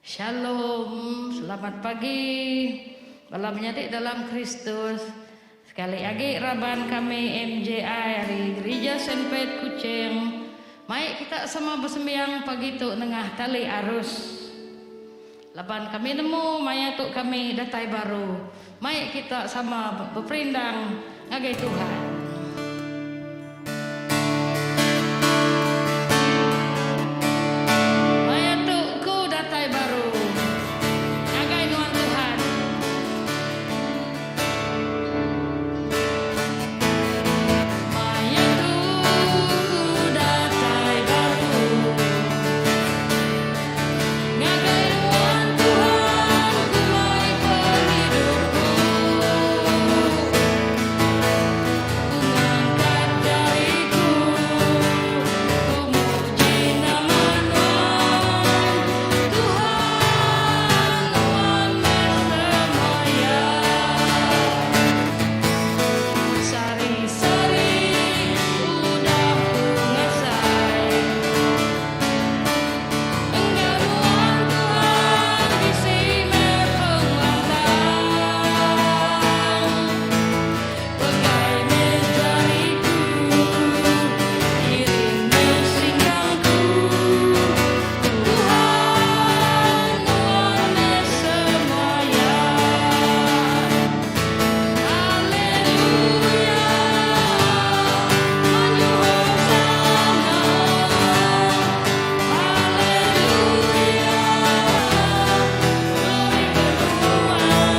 Shalom, selamat pagi bala menyadi dalam Kristus. Sekali agi raban kami MJI ari Gerija Saint Pat Kuching mai kita sama besembiang pagi tu nengah tali arus. Laban kami nemu maya tu kami datai baru mai kita sama beperindang ngagai Tuhan. Maya tu ku datai baru ngagai nuan Tuhan. Maya tu ku datai baru ngagai nuan Tuhan ku mai pengidupku. Ku ngangkat jariku, ku muji nama Nuan, Tuhan Nuan meh semaya. Sari-sari udah ku ngasai, enggau Nuan Tuhan bisi meh pengelantang. Pegai meh jariku, iring meh singkangku, Tuhan nuan meh semaya. Haleluya, mayuh hosana. Haleluya, glory ke Nuan.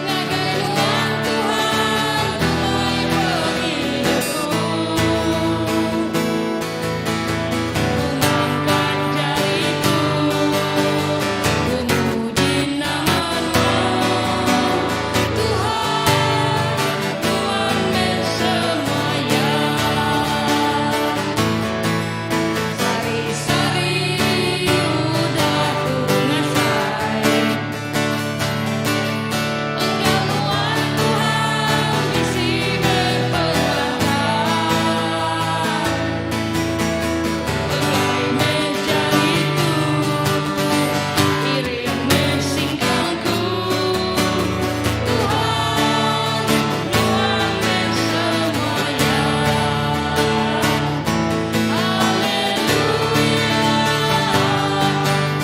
Ngagai nuan Tuhan ku mai pengidupku. Ku ngangkat jariku, ku muji nama nuan. Tuhan, nuan meh semaya. Sari-sari udah ku ngasai. Enggau nuan Tuhan bisi bepengelantang. Pegai meh jariku, iring meh singkangku. Tuhan, nuan meh semaya. Haleluya,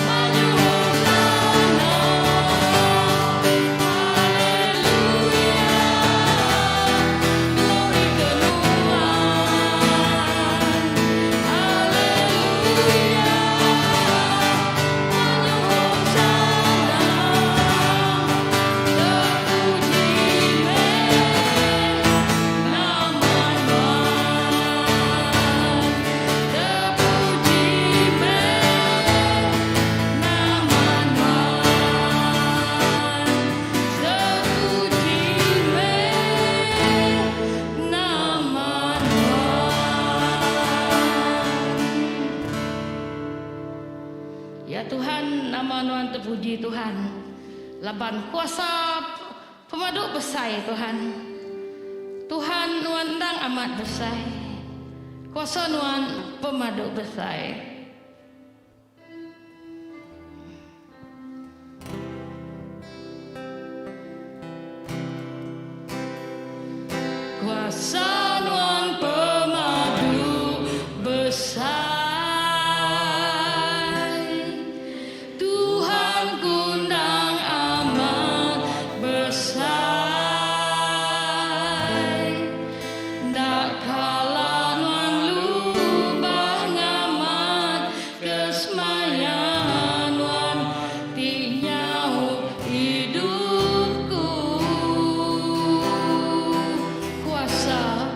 mayuh hosana. Haleluya, glory ke Nuan. Haleluya, mayuh hosana. Terpuji meh nama Nuan. Terpuji meh nama Nuan. Terpuji meh nama Nuan. Ya Tuhan, nama Nuan terpuji Tuhan. Laban kuasa pemadu besai Tuhan. Tuhan Nuan endang amat besai. Kuasa Nuan pemadu besai. Kuasa Nuan pemadu besai. Tuhan ku endang amat besai. Enda kala nuan lubah ngamat ke semaya nuan ti nyaup idup ku. Kuasa.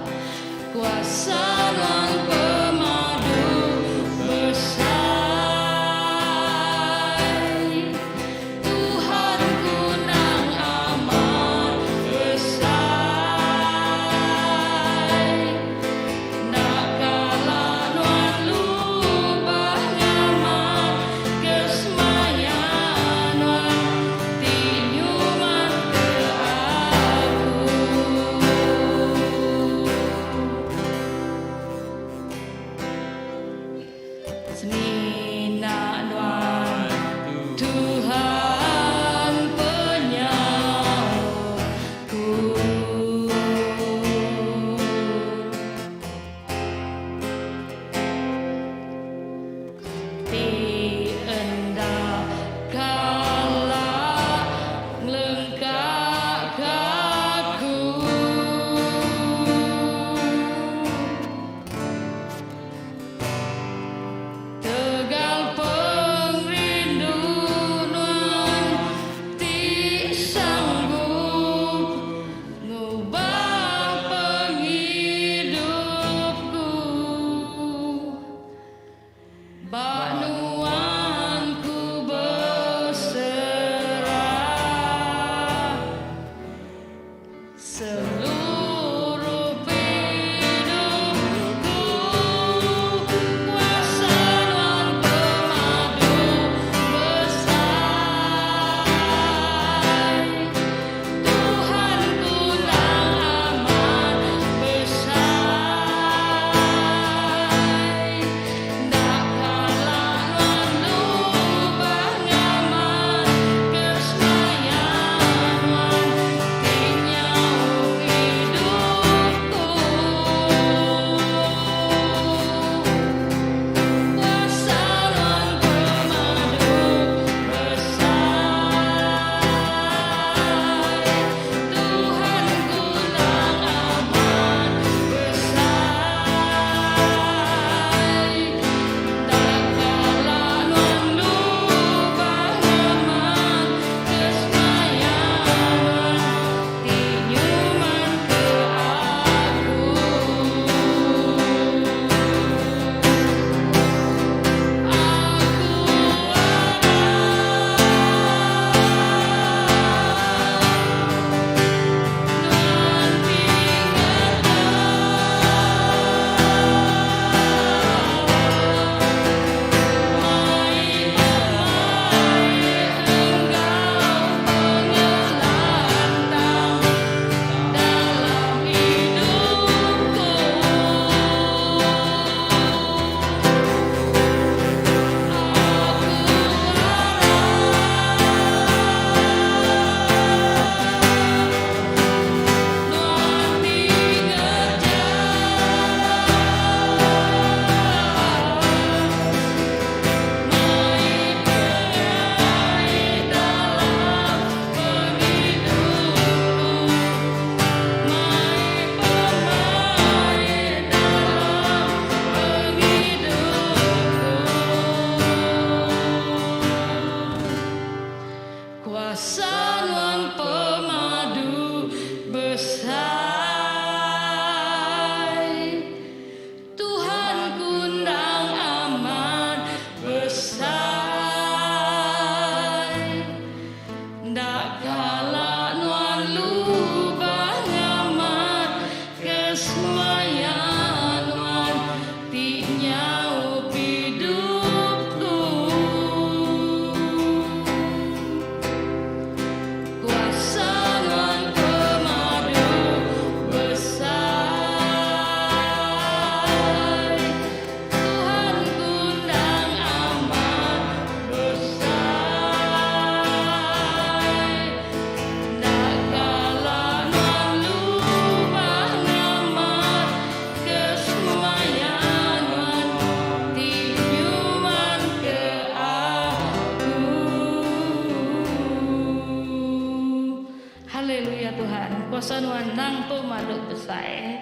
kuasa nuan endang pemadu besai.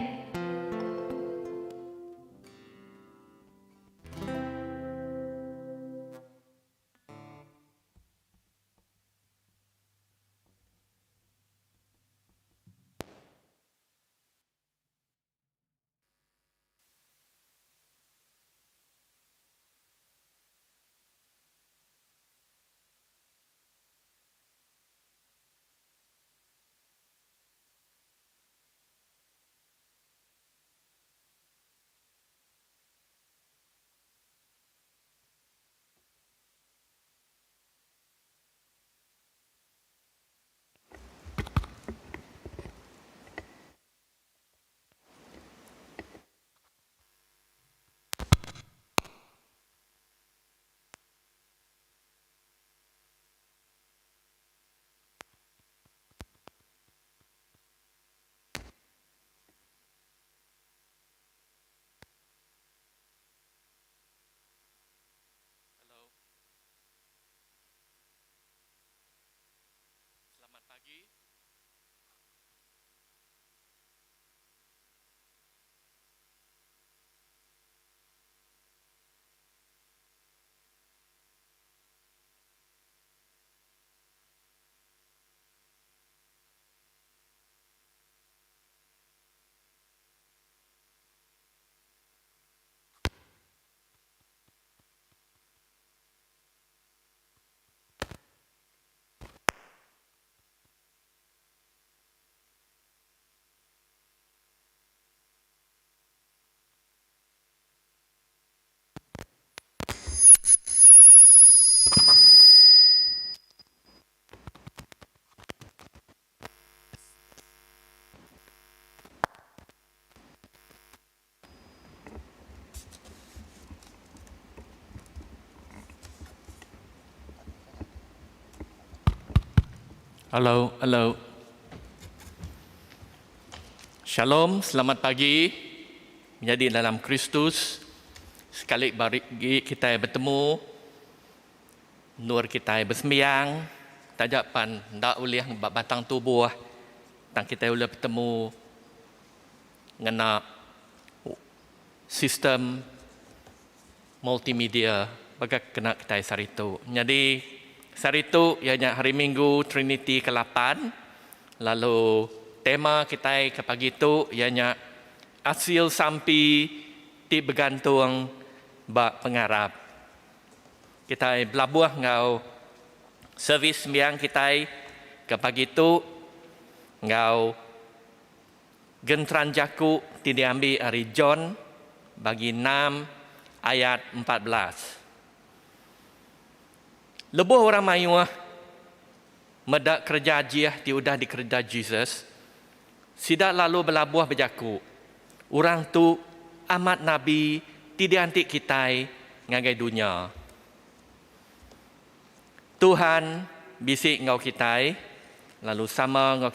Hello. Selamat pagi. Hello, hello. Shalom, selamat pagi. Menyadi dalam Kristus, sekali bagi kita betemu endur kitai besembiang taja pan enda ulih ba batang tubuh tang kitai ulih betemu ngena sistem multimedia baka kena kitai sehari tu. Nyadi sehari tu iya nya Hari Minggu Triniti ke lapan lalu tema kitai ke pagi tu iya nya asil sampi ti begantung ba pengarap. Kitai belabuh enggau servis sembiang kitai ke pagi tu enggau genteran jaku ti diambi ari John bagi enam ayat 14. Lebuh orang mayuh meda kereja ajih ti udah dikereja Jesus, sida lalu belabuh bejaku, Orang tu amat nabi ti dianti kitai ngagai dunya. Tuhan bisi enggau kitai lalu sama enggau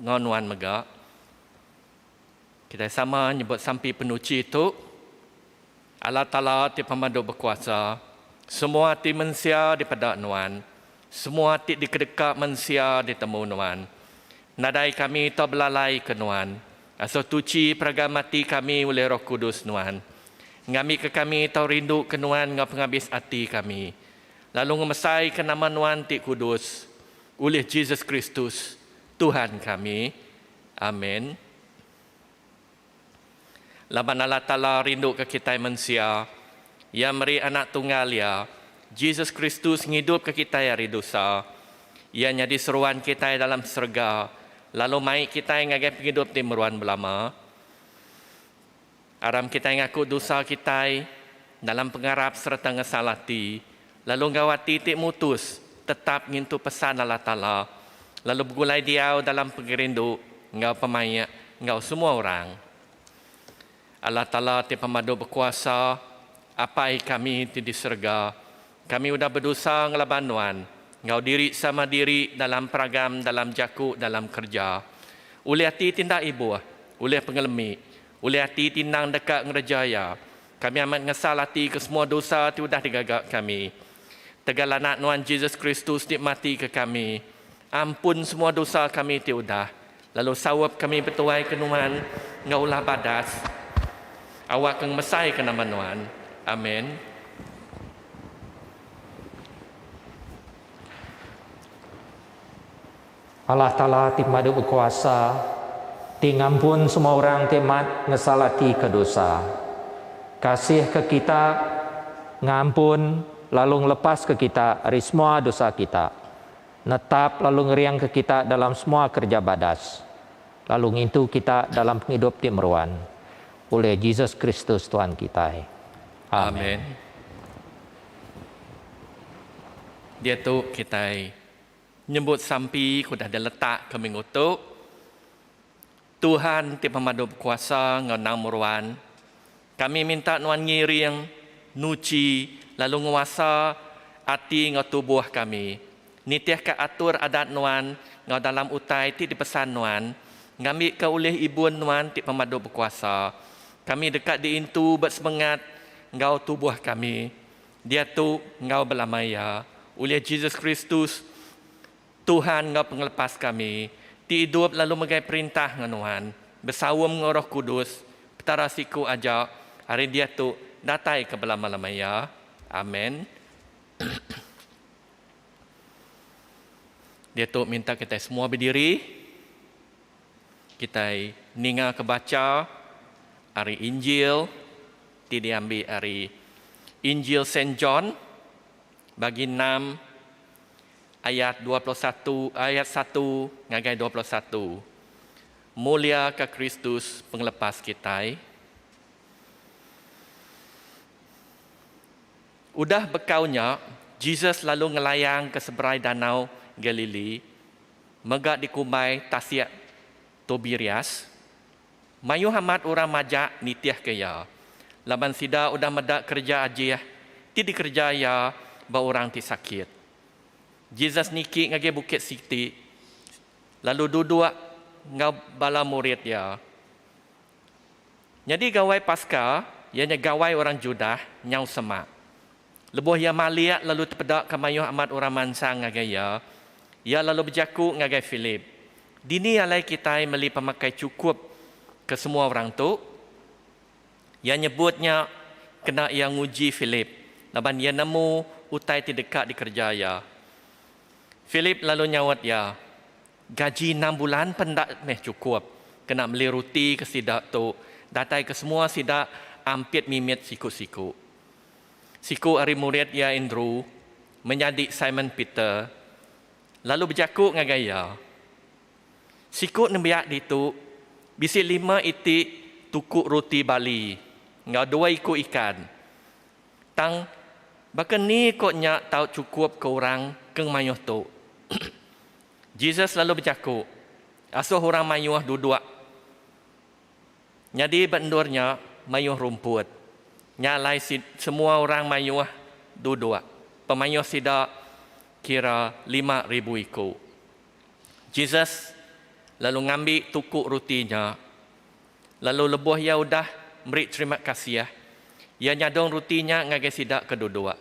enggau nuan mega. Kitai sama nyebut sampi penuchi tu, Allah Taala ti pemadu bekuasa, semua ti mensia dipeda nuan, semua ti dikedeka mensia ditemu nuan. Nadai kami tau belalai ke nuan. Asuh tuchi peragam ati kami ulih Roh Kudus nuan. Ngambika kami tau rindu ke nuan enggau pengabis ati kami, lalu ngemesaika nama nuan ti kudus, ulih Jesus Kristus, Tuhan kami. Amin. Laban Allah Taala rinduka kitai mensia, Iya meri Anak Tunggal Iya, Jesus Kristus ngidupka kitai ari dosa. Iya nyadi seruan kitai dalam serega, lalu mai kitai ngagai pengidup ti meruan belama. Aram kitai ngaku dosa kitai dalam pengarap sereta ngesal ati, lalu enggau ati ti mutus tetap ngintu pesan Allah Taala, lalu begulai diau dalam pengerindu enggau pemaik enggau semua orang. Allah Taala ti pemadu bekuasa, Apai kami ti di serega, kami udah bedosa ngelaban Nuan, enggau diri sama diri dalam peragam, dalam jaku, dalam kereja. Ulih ati ti enda ibuh, ulih pengelemi, ulih ati ti endang deka ngereja iya, kami amat ngesal ati ke semua dosa ti udah digaga kami. Tegal Anak Nuan Jesus Kristus ti mati ke kami, ampun semua dosa kami ti udah. Lalu saup kami betuai ke Nuan enggau ulah badas, awakka ngemesaika nama Nuan. Amen. Allah Taala ti pemadu bekuasa, ti ngampun semua orang ti amat ngesal ati ke dosa. Kasihka kita, ngampun lalu ngelepaska kita ari semua dosa kita, netap lalu ngeringka kita dalam semua kereja badas, lalu ngintu kita dalam pengidup ti meruan, ulih Jesus Kristus Tuhan kitai. Amen. Amen. Diatu kitai Nyebut sampi ke udah diletak ke minggu tu, Tuhan ti Pemadu Bekuasa enggau Endang Meruan, kami minta Nuan ngiring, nuchi lalu nguasa ati enggau tubuh kami nitihka atur adat Nuan enggau dalam utai ti dipesan Nuan, ngambika ulih ibun Nuan ti Pemadu Bekuasa, kami deka diintu ba semengat enggau tubuh kami. Diatu enggau belama iya, ulih Jesus Kristus, Tuhan enggau Pengelepas kami, ti idup lalu megai perintah enggau Nuan, besaum enggau Roh Kudus, Petara siku aja, ari diatu datai ke belama-lama iya. Amen. Diatu minta kitai semua bediri, kitai ninga ke bacha ari Injil ti diambi ari Injil Saint John bagi enam ayat 21 ayat satu ngagai 21. Mulia ka Kristus pengelepas kitai. Udah bekau nya, Jesus lalu ngelayang ke seberai danau Galili, mega dikumbai Tasik Tobirias. Mayuh amat orang majak nitihka iya, laban sida udah meda kereja ajih ti dikereja iya ba orang ti sakit. Jesus niki ngagai bukit siti, lalu duduk enggau bala murid iya. Nyadi Gawai Paska, iya nya gawai orang Judah, nyau semak. Lebuh iya malik lalu tepedaka mayuh amat orang mansang ngagai iya, iya lalu bejaku ngagai Philip, Dini alai kitai meli pemakai chukup ke semua orang tu? Iya nyebut nya kena iya nguji Philip, laban iya nemu utai ti deka dikereja iya. Philip lalu nyaut iya, Gaji enam bulan pen enda meh chukup kena meli ruti ke sida tu datai ke semua sida ampit mimit siku-siku. Siku ari murid iya Andrew, menyadi Simon Peter, lalu bejaku ngagai iya, Siku nembiak ditu bisi lima iti tuku ruti bali enggau dua iku ikan. Tang, baka ni ko nya tau chukup ke orang ke ngemayuh tu? Jesus lalu bejaku, Asuh orang mayuh duduk. Nyadi ba endur nya mayuh rumput. Nya alai semua orang mayuh duduk. Pemayuh sida kira 5000 iku. Jesus lalu ngambi tuku ruti nya, lalu lebuh iya udah meri terima kasih, iya nyadung ruti nya ngagai sida ke duduk.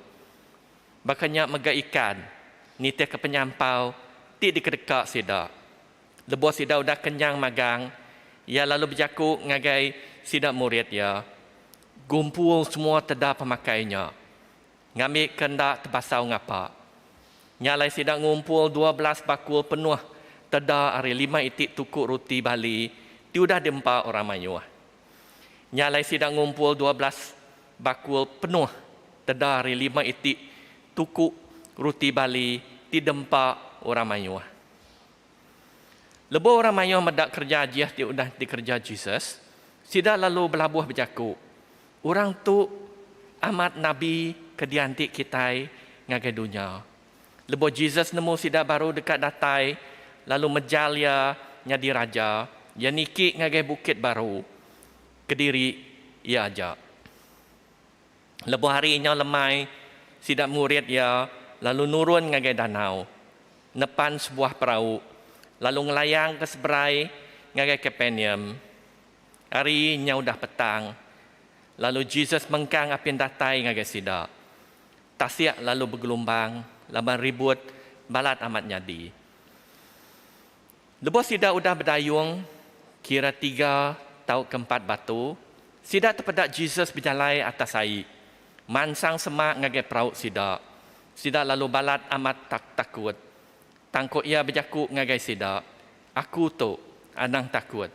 Baka nya mega ikan, nitihka penyampau ti dikedeka sida. Lebuh sida udah kenyang magang, iya lalu bejaku ngagai sida murid iya, Gumpul semua teda pemakai nya, ngambika enda tebasau ngapa. Nya alai sida ngumpul 12 bakul penuh teda ari lima iti tuku ruti bali ti udah diempa orang mayuh. Nya alai sida ngumpul 12 bakul penuh teda ari lima iti tuku ruti bali ti diempa orang mayuh. Lebuh orang mayuh meda kereja ajih ti udah dikereja Jesus, sida lalu belabuh bejaku, Orang tu amat nabi ke dianti kitai ngagai dunya. Lebuh Jesus nemu sida baru deka datai lalu mejal iya nyadi raja, iya niki ngagai bukit baru kediri iya aja. Lebuh hari nyau lemai, sida murid iya lalu nurun ngagai danau, nepan sebuah perau, lalu ngelayang ke seberai ngagai Kapernaum. Hari nyau udah petang, lalu Jesus mengkang apin datai ngagai sida. Tasik lalu begelumbang laban ribut balat amat nyadi. Lebuh sida udah bedayung kira tiga tauka empat batu, sida tepeda Jesus bejalai atas ai, mansang semak ngagai perau sida. Sida lalu balat amat takut. Tang ku iya bejaku ngagai sida, Aku tu, anang takut.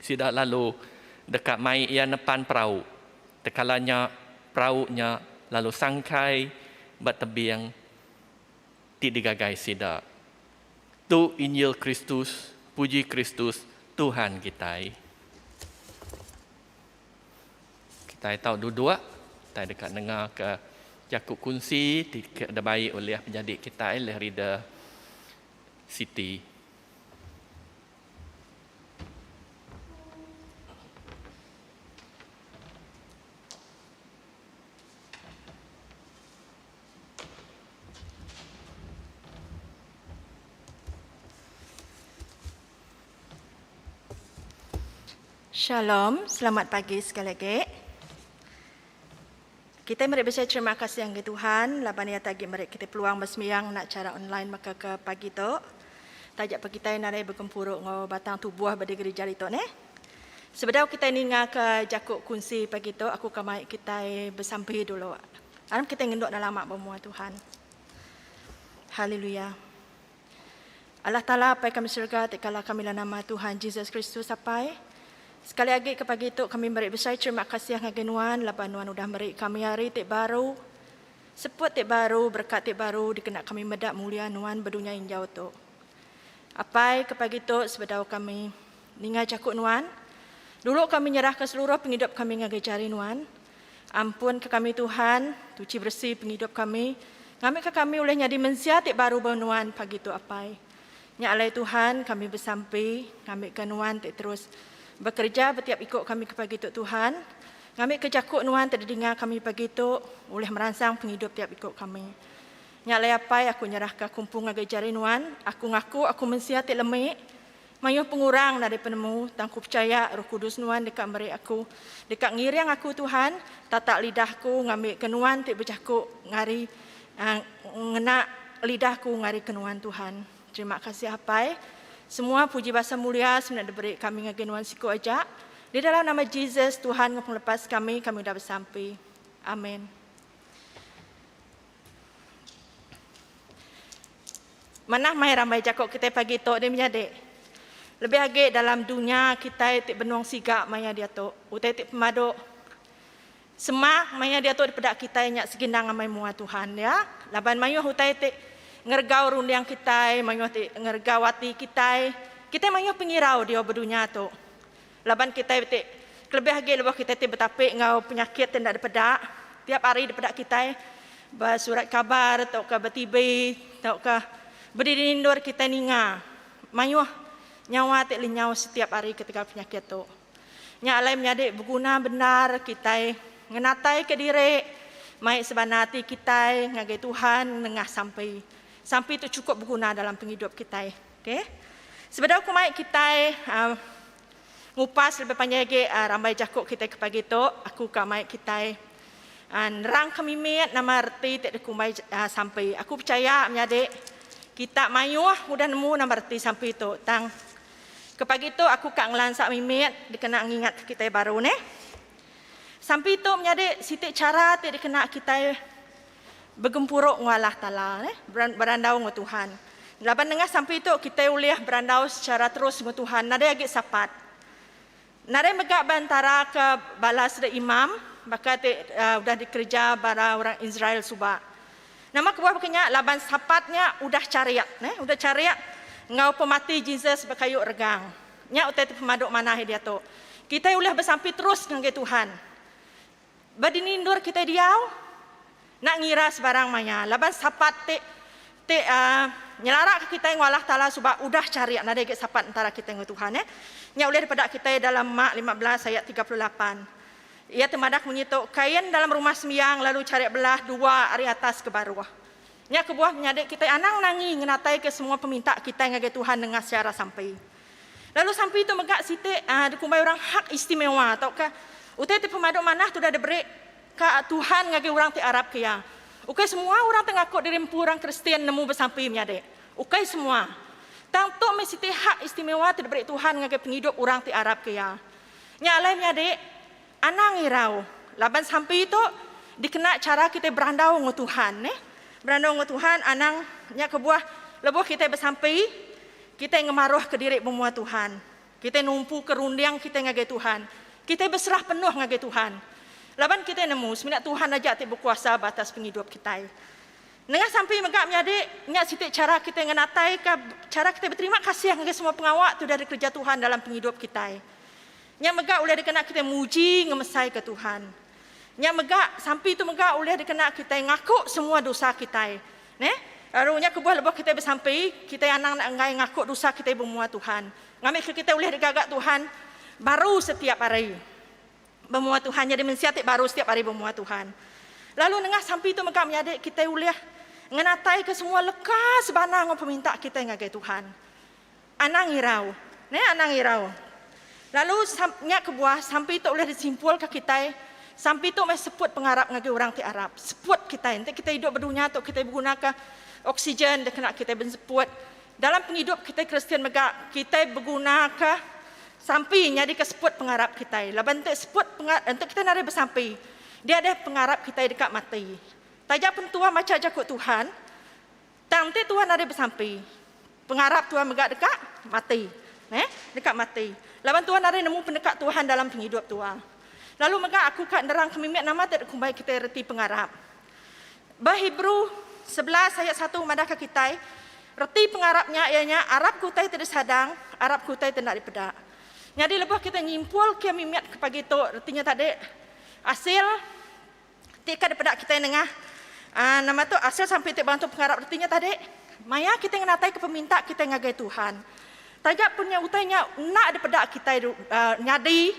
Sida lalu deka mai iya nepan perau. Tekala nya, perau nya lalu sangkai ba tebing ti digagai sida. Tu Injil Kristus, Puji Kristus, Tuhan kitai. Kitai tau duduk, kitai deka nengaka jaku kunsi ti dibai ulih menyadi kitai ulih Reader Siti. Shalom, selamat pagi sekali lagi. Kita meri besai terima kasih ngagai Tuhan laban iya tagi meri kita peluang besembiang ngena chara online maka ke pagi tu. Taja pa kitai nadai begempuru enggau batang tubuh ba di gerija ditu neh. Sebedau kitai ninga ke jaku kunsi pagi tu aku ka mai kitai besampi dulu. Aram kitai ngenduk enda lama ba mua Tuhan. Haleluya. Allah Taala Apai kami serega ti kala kami la nama Tuhan Jesus Kristus Apai. Sekali agi ke pagi tu kami meri besai terima kasih ngagai nuan laban nuan udah meri kami hari ti baru, seput ti baru, berekat ti baru dikena kami meda mulia nuan ba dunya injau tu. Apai ke pagi tu sebedau kami ninga jaku nuan, dulu kami nyerahka seluruh pengidup kami ngagai jari nuan. Ampun ke kami Tuhan, tuchi beresi pengidup kami, ngambika kami ulih nyadi mensia ti baru ba Nuan pagi tu Apai. Nya alai Tuhan, kami besampi ngambika Nuan ti terus bekereja ba tiap iku kami ke pagi tu Tuhan, ngambika jaku Nuan ti didinga kami pagi tu ulih meransang pengidup tiap iku kami. Nya alai Apai, aku nyerahka aku empu ngagai jari Nuan, aku ngaku aku mensia ti lemi, Mayuh pengurang nadai penemu, tang ku pechaya Roh Kudus Nuan deka meri aku, deka ngiring aku Tuhan, tatak lidah aku ngambika Nuan ti bejaku ngari ngena lidah aku ngarika Nuan Tuhan. Terima kasih Apai. Semua puji basa mulia semina diberi kami ngagai Nuan siku aja. Di dalam nama Jesus Tuhan enggau Pengelepas kami, kami udah besampi. Amen. Manah mai rambai jaku kitai pagi tu deh menyadi. Lebih agi dalam dunya kitai ti benung siga maya diatu. Utai ti pemadu semak maya diatu dipeda kitai nya segindang amai mua Tuhan ya. Laban mayuh utai ti ngeregau runding kitai, mayuh ti ngeregau ati kitai. Kitai mayuh pengirau diau ba dunya tu. Laban kitai ti kelebih agi lebuh kitai ti betapi enggau penyakit ti enda dipeda tiap hari dipeda kitai ba surat kabar tauka ba TV tauka bediri endur kitai ninga mayuh nyawa ti lenyau setiap hari ketegal penyakit tu. Nya alai menyadi beguna bendar kitai ngenataika diri mai sebana ati kitai ngagai Tuhan nengah sampi. Sampi tu chukup beguna dalam pengidup kitai. Okay. Sebedau ku mai kitai uh, ngupas lebih panjai agi uh, rambai jaku kitai ke pagi tu, aku ka mai kitai uh, nerang ke mimit nama reti ti dikumbai uh, sampi. Aku percaya menyadi kita mayuh udah nemu nama reti sampi tu. Tang ke pagi tu aku ka ngelansa mimit dikena ngingat ke kitai baru neh. Sampi tu menyadi siti chara ti dikena kitai begempuru enggau Allah Taala neh, berandau enggau Tuhan. Laban nengah sampi tu kitai ulih berandau secara terus enggau Tuhan nadai agi sapat. Nadai mega ba entara ke bala sida imam baka ti uh, udah dikereja bala orang Israel suba. Nama kebuah baka nya? Laban sapat nya udah charik neh, udah charik enggau pemati Jesus ba kayu regang. Nya utai ti pemadu manah diatu. Kitai ulih besampi terus ngagai Tuhan. Ba dini endur kitai diau? Enda ngira sebarang maya laban sapat ti ti uh, nyelaraka kitai enggau Allah Taala suba udah charik nadai agi sapat entara kitai enggau Tuhan eh. Nya ulih dipeda kitai dalam Mark 15 ayat 38. Iya ti madah munyi tu, kain dalam rumah sembiang lalu charik belah dua ari atas ke baruh. Nya kebuah menyadi kitai anang nangi ngenataika semua peminta kitai ngagai Tuhan nengah secara sampi. Lalu sampi tu mega siti uh, dikumbai orang hak istimewa tauka utai ti pemadu manah tu udah diberi ka Tuhan ngagai orang ti arap ke iya. Ukai semua orang ti ngaku diri empu orang Kristian nemu besampi menyadi. Ukai semua. Tang tu meh siti hak istimewa ti diberi Tuhan ngagai pengidup orang ti arapka Iya. Nya alai menyadi, anang irau laban sampi tu dikena chara kitai berandau enggau Tuhan. Neh. Berandau enggau Tuhan anang nya kebuah lebuh kitai besampi, kitai ngemaruhka diri bemua Tuhan. Kitai numpuka runding kitai ngagai Tuhan. Kitai beserah penuh ngagai Tuhan. Laban kitai nemu semina Tuhan aja ti bekuasa ba atas pengidup kitai. Nengah sampi mega menyadi, nya siti chara kitai ngenataika chara kitai beterima kasih ngagai semua pengawa ti udah dikereja Tuhan dalam pengidup kitai. Nya mega ulih dikena kitai muji ngemesaika Tuhan. Nya mega, sampi tu mega ulih dikena kitai ngaku semua dosa kitai. Neh, lalu nya kebuah lebuh kitai besampi, kitai anang enda enggai ngaku dosa kitai bemua Tuhan. Ngambika kitai ulih digaga Tuhan baru setiap hari. Bemua Tuhan nyadi mensia ti baru setiap hari bemua Tuhan. Lalu nengah sampi tu mega menyadi kitai ulih ngenataika semua leka sebana enggau peminta kitai ngagai Tuhan. Anang irau. Neh anang irau. Lalu nya kebuah sampi tu ulih disimpulka kitai, sampi tu meh seput pengarap ngagai orang ti arap. Seput kitai. Enti kitai idup ba dunya tu kitai begunaka oksigen dikena kitai benseput. Dalam pengidup kitai Kristian mega, kitai begunaka sampi nyadika seput pengarap kitai. Laban enti seput enti kitai nadai besampi, dia deh pengarap kitai deka mati. Taja pen tuah macha jaku Tuhan, tang enti tuah nadai besampi, pengarap tuah mega deka mati. Neh, deka mati. Laban tuah nadai nemu peneka Tuhan dalam pengidup tuah. Lalu mega aku ka nerangka mimit nama ti dikumbai kitai reti pengarap. Ba Hebrew 11 ayat 1 madahka kitai, reti pengarap nya iya nya arapka utai ti disadang, arapka utai ti enda dipeda. Nyadi lebuh kitai nyimpul kia mimit ke pagi tu, reti nya tadi asil ti ka dipeda kitai nengah aaa nama tu asil sampi ti bantu pengarap reti nya tadi maya kitai ngenataika peminta kitai ngagai Tuhan. Taja pun nya utai nya enda dipeda kitai aaa nyadi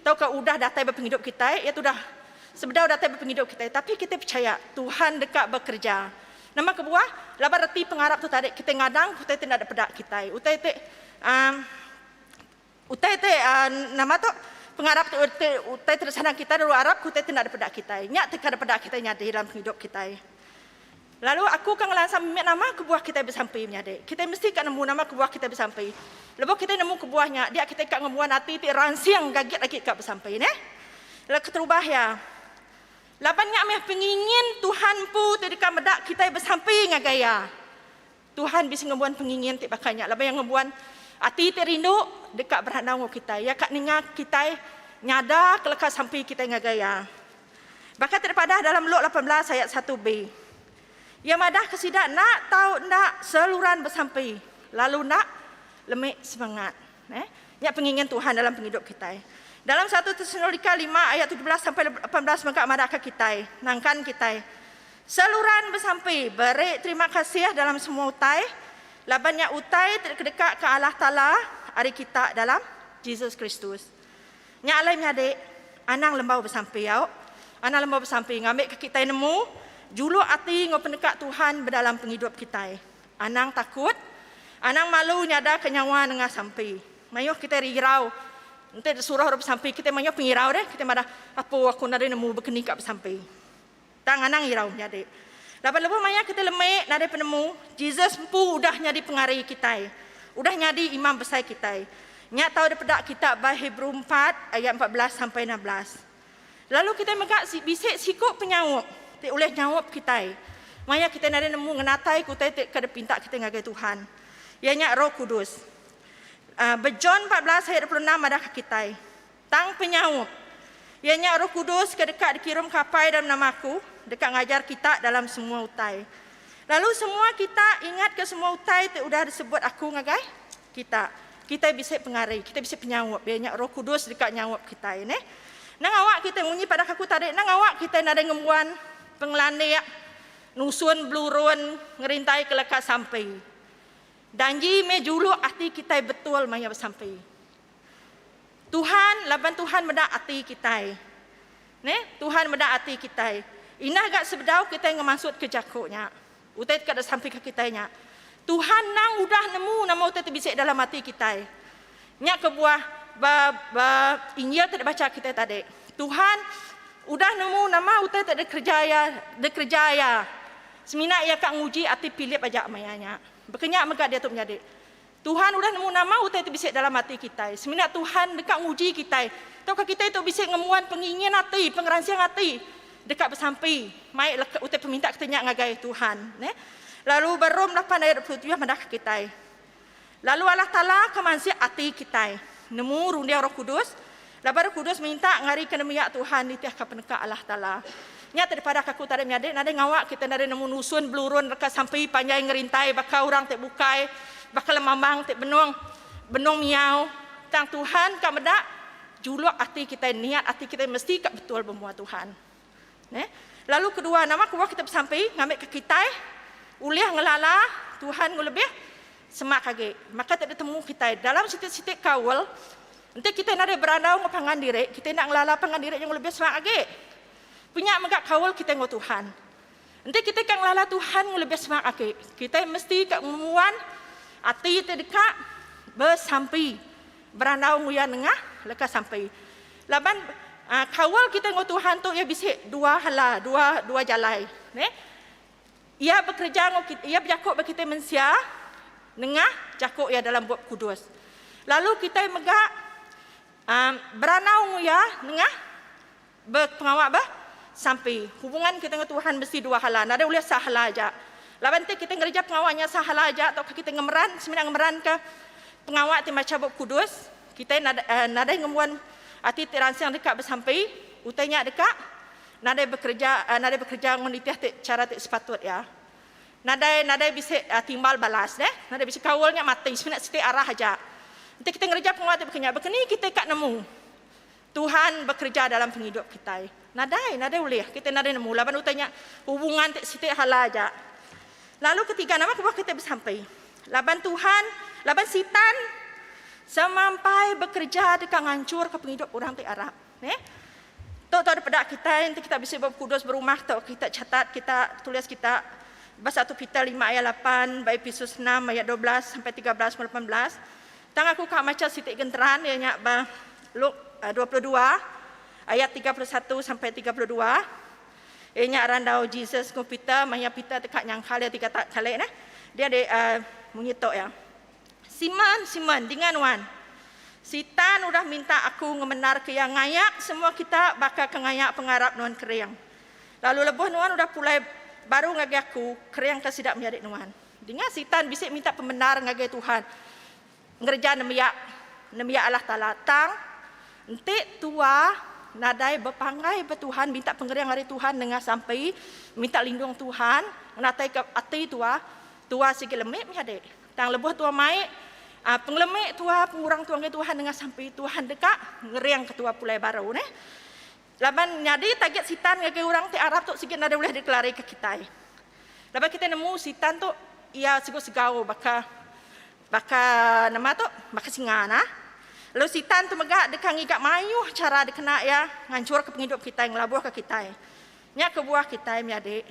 tauka udah datai ba pengidup kitai iya tudah Sebedau datai ba pengidup kitai, tapi kitai pechaya Tuhan deka bekereja. Nama kebuah? Laban reti pengarap tu tadi kitai ngadang utai ti enda dipeda kitai. Utai ti uhh utai ti uhh nama tu pengarap ti utai ti disadang kitai lalu arap ke utai ti enda dipeda kitai. Nya ti ka dipeda kitai nyadi dalam pengidup kitai. Lalu aku ka ngelansa mimit nama kebuah kitai besampi menyadi. Kitai mesti ka nemu nama kebuah kitai besampi. Lebuh kitai nemu kebuah nya, dia kitai ka ngembuan ati ti ransing gagit agi ka besampi neh. Lalu keterubah iya, laban nya meh pengingin Tuhan empu ti deka meda kitai besampi ngagai Iya. Tuhan bisi ngembuan pengingin ti baka nya laban Iya ngembuan ati ti rindu deka berandau enggau kitai. Iya ka ninga kitai nyada ke leka sampi kitai ngagai Iya. Baka ti dipadah dalam Luk 18 ayat 1b. Iya madahka sida enda tau enda seluran besampi lalu enda lemi semengat. Eh, nya pengingin Tuhan dalam pengidup kitai. Dalam 1 Tesalonika 5 ayat 17 sampai 18 mega madahka kitai, nangkan kitai, seluran besampi, beri terima kasih dalam semua utai, laban nya utai ti dikedekaka Allah Taala ari kita dalam Jesus Kristus. Nya alai menyadi, anang lembau besampi au. Anang lembau besampi ngambika kitai nemu juluk ati enggau peneka Tuhan bedalam pengidup kitai. Anang takut, anang malu nyadaka nyawa nengah sampi. Mayuh kitai rirau enti disuruh orang besampi kitai mayuh pengirau deh. Kitai madah, Apu aku nadai nemu bekeni ka besampi. Tang anang irau menyadi. Laban lebuh maya kitai lemi nadai penemu, Jesus empu udah nyadi pengari kitai, udah nyadi Imam Besai kitai. Nya tau dipeda kita ba Hebrew empat ayat 14 sampai 16. Lalu kitai mega bisi siku penyaup ti ulih nyaup kitai maya kitai nadai nemu ngenataika utai ti ke dipinta kitai ngagai Tuhan, iya nya Roh Kudus. Ba John 14 ayat 26 madahka kitai, Tang penyaup, iya nya Roh Kudus ke deka dikirumka Apai dalam nama Aku, deka ngajar kita dalam semua utai. Lalu semua kita ingatka semua utai ti udah disebut Aku ngagai kita. Kitai bisi pengari, kitai bisi penyaup, iya nya Roh Kudus deka nyaup kitai. Neh. Nang awak kitai munyi padah aku tadi, nang awak kitai nadai ngembuan pengelandik nusun belurun ngerintai ke leka sampi. Danji meh juluk ati kitai betul maya besampi. Tuhan laban Tuhan meda ati kitai. Neh, Tuhan meda ati kitai. Indah ga sebedau kitai ngemansutka jaku nya, utai ti ka disampika kitai nya, Tuhan endang udah nemu nama utai ti bisi dalam ati kitai. Nya kebuah ba ba Injil ti dibacha kitai tadi, Tuhan udah nemu nama utai ti dikereja iya, dikereja iya. Semina iya ka nguji ati Philip aja maya nya. Baka nya mega diatu menyadi. Tuhan udah nemu nama utai ti bisi dalam ati kitai. Semina Tuhan deka nguji kitai tauka kitai tu bisi ngembuan pengingin ati, pengeransing ati deka besampi mai leka utai peminta kitai nya ngagai Tuhan. Neh. Lalu ba Rom lapan ayat 27 madahka kitai, Lalu Allah Taala ke mansik ati kitai, nemu runding Roh Kudus, laban Roh Kudus minta ngarika nembiak Tuhan nitihka peneka Allah Taala. Nya ti dipadahka aku tadi menyadi nadai ngawa kitai nadai nemu nusun belurun reka sampi panjai ngerintai baka orang ti bukai, baka lemambang ti benung benung miau. Tang Tuhan ka meda juluk ati kitai niat ati kitai mesti ka betul ba mua Tuhan. Neh. Lalu kedua nama kebuah kitai besampi ngambika kitai ulih ngelala Tuhan enggau lebih semak agi. Maka ti ditemu kitai dalam siti-siti kaul enti kitai nadai berandau enggau pangan diri, kitai enda ngelala pangan diri enggau lebih semak agi. Pinya mega kaul kitai enggau Tuhan. Enti kitai ka ngelala Tuhan enggau lebih semak agi, kitai mesti ka ngembuan ati ti deka besampi, berandau enggau Iya nengah leka sampi. Laban kaul kitai enggau Tuhan tu iya bisi dua hala, dua dua jalai. Neh. Iya bekereja enggau kitai, iya bejaku ba kitai mensia nengah jaku iya dalam Bup Kudus. Lalu kitai mega berandau enggau iya nengah Bepengawa ba sampi. Hubungan kita enggau Tuhan mesti dua hala, nadai ulih sehala aja. Laban enti kita ngereja pengawa nya sehala aja tauka kita ngemeran semina ngemeranka pengawa ti macha Bup Kudus, kitai nadai ngembuan ati ti ransing deka besampi, utai nya deka nadai bekereja nadai bekereja enggau nitih ti chara ti sepatut iya. Nadai nadai bisi timbal balas deh. Nadai bisi kaul nya mati semina siti arah aja. Enti kita ngereja pengawa ti baka nya, baka ni kita ka nemu Tuhan bekereja dalam pengidup kitai. Nadai, nadai ulih. Kitai nadai nemu laban utai nya hubungan ti siti hala aja. Lalu ketiga, nama kebuah kitai besampi? Laban Tuhan, laban Sitan semampai bekereja deka nganchurka pengidup orang ti arap. Neh. Tu tau dipeda kitai enti kita bisi Bup Kudus berumah tu kita catat kita tulis kita ba satu Peter lima ayat lapan, ba Epesus enam ayat 12 sampai 13 18. Tang aku ka macha siti genteran iya nya ba Luke 22 ayat 31 sampai 32. Iya nya randau Jesus enggau Peter maya Peter deka nyangkal iya tiga kali neh. Dia di uh, munyi tu iya. Simon, Simon, dinga nuan. Sitan udah minta aku ngemendarka iya ngayak semua kita baka ke ngayak pengarap nuan kering. Lalu lebuh nuan udah pulai baru ngagai aku, keringka sida menyadi nuan. Dinga Sitan bisi minta pemendar ngagai Tuhan ngereja nembiak nembiak Allah Taala. Tang, enti tua nadai bepanggai ba Tuhan, minta pengering ari Tuhan nengah sampi, minta lindung Tuhan, ngenataika ati tua, tua sigi lemi mih adi. Tang lebuh tua mai aaa pengelemi tua, pengurang tua ngagai Tuhan nengah sampi, Tuhan deka ngeringka tua pulai baru neh. Laban nyadi tagit Sitan ngagai orang ti arap tu sigi nadai ulih dikelarika kitai. Laban kitai nemu Sitan tu iya sigu segau baka baka nama tu baka singa nah. Lalu Sitan tu mega deka ngiga mayuh chara dikena iya nganchurka pengidup kitai ngelabuhka kitai. Nya kebuah kitai menyadi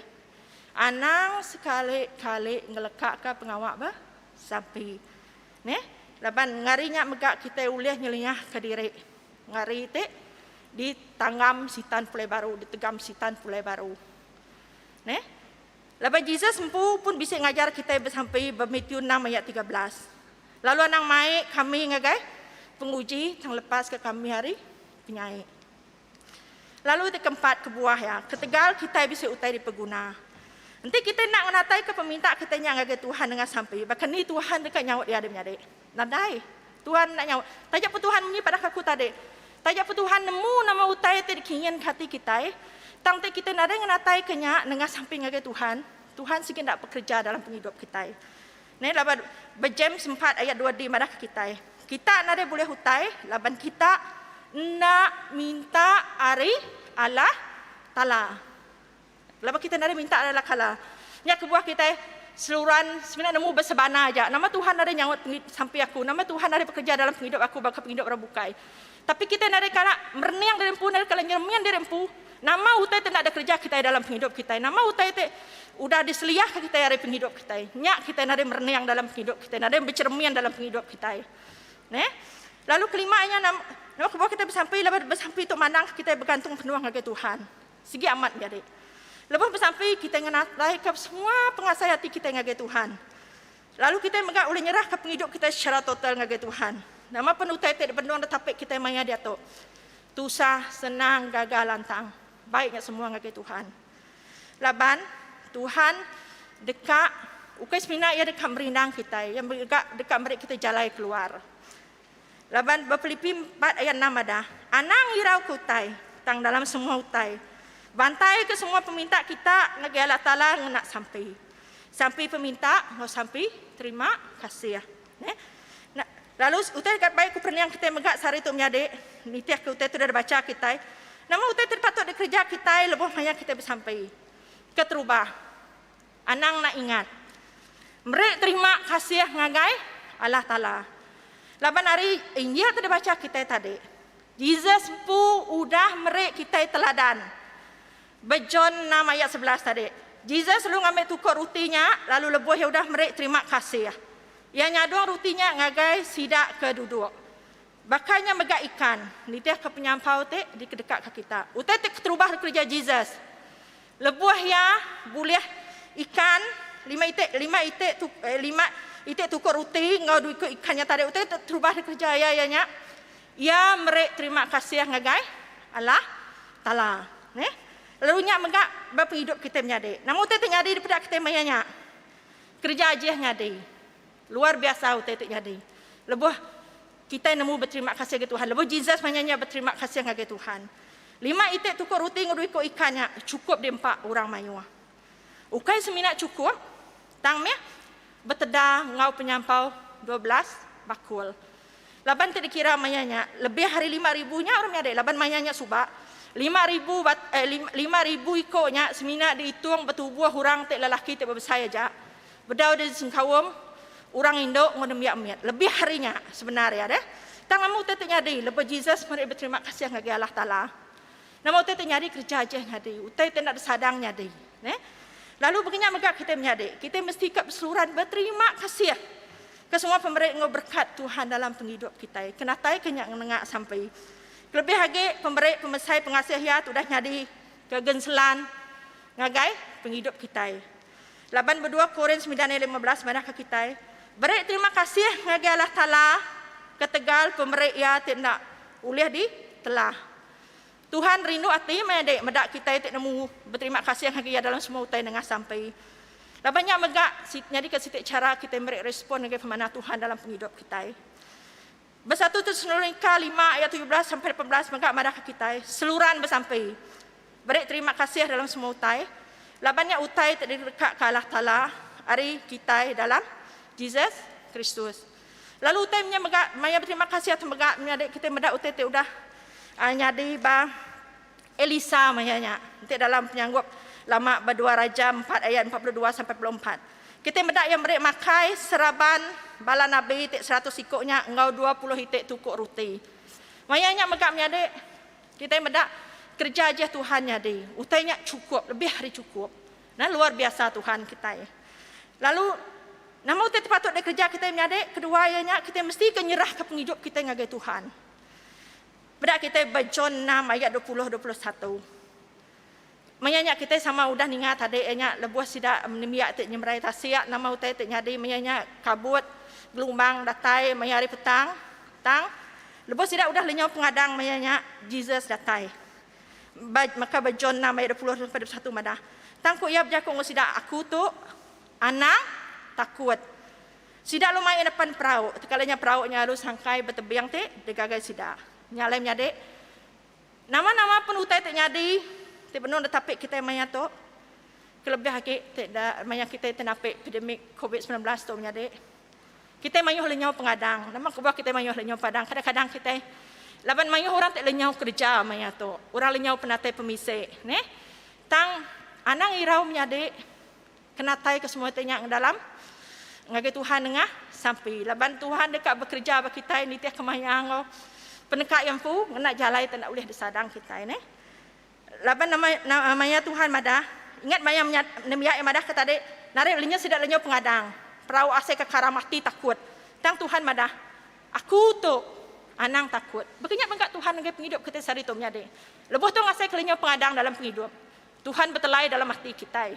anang sekali-kali ngelekaka pengawa ba sampi. Neh laban ngari nya mega kitai ulih nyeliahka diri. Ngari ti ditanggam Sitan pulai baru, ditegam Sitan pulai baru. Neh. Laban Jesus empu pun bisi ngajar kitai besampi ba Matthew enam ayat 13. Lalu anang mai kami ngagai penguji tang lepaska kami ari penyai. Lalu ti keempat kebuah iya, ketegal kitai bisi utai dipeguna. Enti kitai enda ngenataika peminta kitai nya ngagai Tuhan nengah sampi, baka ni Tuhan deka nyaut iya deh menyadi? Nadai. Tuhan enda nyaut. Taja pun Tuhan munyi padah aku tadi. Taja pun Tuhan nemu nama utai ti dikinginka ati kitai, tang enti kitai nadai ngenataika nya nengah sampi ngagai Tuhan, Tuhan sigi enda bekereja dalam pengidup kitai. Neh laban ba James empat ayat dua D madahka kitai, kita nadai bulih utai laban kita enda minta ari Allah Taala. Laban kitai nadai minta ari Allah Taala. Nya kebuah kitai seruran semina nemu besebana aja. Nama Tuhan nadai nyaut sampi aku. Nama Tuhan nadai bekereja dalam pengidup aku baka pengidup orang bukai. Tapi kitai nadai kala merening diri empu, nadai kala nyeremin diri empu. Nama utai ti enda dikereja kitai dalam pengidup kitai. Nama utai ti udah diseliahka kitai ari pengidup kitai. Nya kitai nadai merening dalam pengidup kitai, nadai becheremin dalam pengidup kitai. Neh. Lalu kelima nya nama kebuah kitai besampi laban besampi tu mandangka kitai begantung penuh ngagai Tuhan. Sigi amat menyadi. Lebuh besampi, kitai ngenataika semua pengasai ati kitai ngagai Tuhan. Lalu kitai mega ulih nyerahka pengidup kitai secara total ngagai Tuhan. Nama pen utai ti dibenung ditapi kitai maya diatu, tusah, senang, gaga, lantang, baik nya semua ngagai Tuhan. Laban Tuhan deka ukai semina Iya deka merindang kitai, Iya mega deka meri kitai jalai keluar. Laban ba Pilipi empat ayat enam madah, Anang irauka utai, tang dalam semua utai, bantaika semua peminta kita ngagai Allah Taala ngena sampi. Sampi peminta enggau sampi terima kasih. Neh. Lalu utai ka bai ku perening kitai mega sehari tu menyadi, nitihka utai ti udah dibacha kitai, nama utai ti patut dikereja kitai lebuh maya kitai besampi. Keterubah, Anang enda ingat. Meri terima kasih ngagai Allah Taala. Laban ari Injil ti dibacha kitai tadi, Jesus empu udah meri kitai teladan. Ba John enam ayat 11 tadi, Jesus lalu ngambi tukuk ruti nya lalu lebuh iya udah meri terima kasih, iya nyadung ruti nya ngagai sida ke duduk. Baka nya mega ikan, nitihka penyampau ti dikedekaka kita. Utai ti keterubah dikereja Jesus lebuh iya bulih ikan lima iti lima iti lima iti tukuk ruti enggau dua iku ikan nya tadi utai ti terubah dikereja iya iya nya iya meri terima kasih ngagai Allah Taala. Neh. Lalu nya mega ba pengidup kitai menyadi. Nama utai ti nyadi dipeda kitai maya nya? Kereja ajih nyadi. Luar biasa utai ti nyadi. Lebuh kitai nemu beterima kasih ngagai Tuhan. Lebuh Jesus maya nya beterima kasih ngagai Tuhan. Lima iti tukuk ruti enggau dua iku ikan nya chukup diempa orang mayuh. Ukai semina chukup, tang mih beteda enggau penyampau 12 bakul. Laban ti dikira maya nya lebih ari 5000 nya orang menyadi laban maya nya suba 5000 eh, 5000 iku nya semina diitung betubuh orang ti lelaki ti bebesai aja. Bedau disengkaum orang indu enggau nembiak mit. Lebih ari nya sebenar iya deh. Tang nama utai ti nyadi lebuh Jesus meri beterima kasih ngagai Allah Taala? Nama utai ti nyadi kereja ajih nyadi. Utai ti enda disadang nyadi. Neh. Lalu baka nya mega kitai menyadi. Kitai mesti ka beseluran beterima kasih ke semua pemeri enggau berekat Tuhan dalam pengidup kitai. Kenatai ke nya ngenengah sampai. Kelebih agi pemeri pemesai pengasih iya ti udah nyadi ke genselan ngagai pengidup kitai. Laban ba dua Korin semilan ayat 15 madahka kitai, Beri terima kasih ngagai Allah Taala ketegal pemeri Iya ti enda ulih ditelah. Tuhan rindu ati meh dek meda kitai ti nemu beterima kasih ngagai Iya dalam semua utai nengah sampi. Laban nya mega nyadika siti chara kitai meri respon ngagai pemanah Tuhan dalam pengidup kitai. Ba satu Tesalonika lima ayat 17 sampai 18 mega madahka kitai, seluran besampi. Beri terima kasih dalam semua utai, laban nya utai ti direkaka Allah Taala ari kitai dalam Jesus Kristus. Lalu utai nya mega maya beterima kasih tu mega menyadi kitai meda utai ti udah nyadi ba Elisa maya nya. Enti dalam penyanggup lama ba dua Raja 4 ayat 42 sampai 44. Kitai meda iya meri makai seraban bala nabi ti 100 iku nya enggau 20 iti tukuk ruti. Maya nya mega menyadi kitai meda kereja ajih Tuhan nyadi. Utai nya chukup, lebih ari chukup. Nah, luar biasa Tuhan kitai. Lalu nama utai ti patut dikereja kitai menyadi? Kedua iya nya kitai mesti ke nyerahka pengidup kitai ngagai Tuhan. Meda kitai ba John 6 ayat 20 21. Maya nya kitai sama udah ninga tadi iya nya lebuh sida nembiak ti nyemerai tasik nama utai ti nyadi maya nya kabut gelumbang datai maya hari petang. Tang lebuh sida udah lenyau pengadang maya nya Jesus datai. Ba maka ba John 6 ayat 20 sampai 21 madah. Tang ku iya bejaku enggau sida aku tu anang takut. Sida lalu mai nepan perau. Tekala nya perau nya lalu sangkai ba tebing ti digagai sida. Nya alai menyadi nama-nama pun utai ti nyadi ti benung ditapi kitai maya tu kelebih agi ti maya kitai ti napi epidemik COVID-19 tu menyadi. Kitai mayuh lenyau pengadang. Nama kebuah kitai mayuh lenyau padang? Kadang-kadang kitai laban mayuh orang ti lenyau kereja maya tu. Orang lenyau penatai pemisi. Neh. Tang anang irau menyadi kenatai ke semua ti nya dalam ngagai Tuhan nengah sampi. Laban Tuhan deka bekereja ba kitai nitih ke maya enggau peneka iya empu ngena jalai ti enda ulih disadang kitai neh. Laban nama maya Tuhan madah, ingat maya nembiak iya madah ke tadi, narik lenyau sida lenyau pengadang, perau asai ke karam ati takut. Tang Tuhan madah, aku tu anang takut. Baka nya mega Tuhan ngagai pengidup kitai sehari tu menyadi. Lebuh tu ngasai ke lenyau pengadang dalam pengidup, Tuhan betelai dalam ati kitai.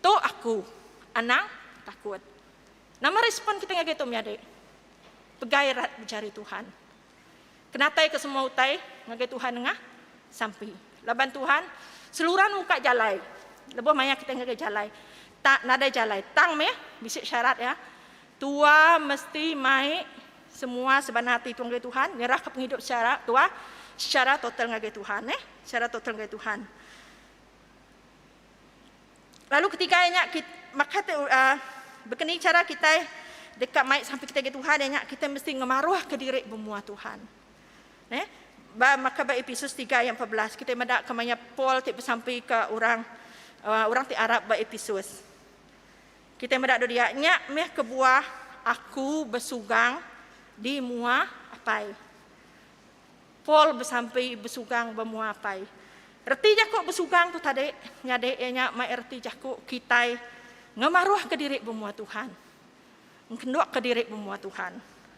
Tu aku, anang takut. Nama respon kita ngagai tu menyadi? Pegai rat bejari Tuhan. Kenatai ke semua utai ngagai Tuhan nengah sampi. Laban Tuhan seluran muka jalai. Lebuh maya kita ngagai jalai. Tak nadai jalai. Tang meh bisi syarat ya. Tua mesti mai semua sebana ati tua ngagai Tuhan, nyerahka pengidup secara tua secara total ngagai Tuhan eh, secara total ngagai Tuhan. Lalu ketiga iya nya maka tu uh, bekeni cara kitai deka mai sampai kita ngagai Tuhan iya nya kita mesti ngemaruhka diri bemua Tuhan. Ne? Ba maka ba Efesus 3 ayat 14 kita meda kemaya Paul ti besampi ke orang uh, orang ti arap ba Efesus. Kita meda dia nya meh kebuah aku besugang di mua apai. Paul besampi besugang ba mua apai. Reti jaku besugang tu tadi nyadi iya nya mai reti jaku kitai ngemaruhka diri ba mua Tuhan. Ngkendukka diri ba mua Tuhan.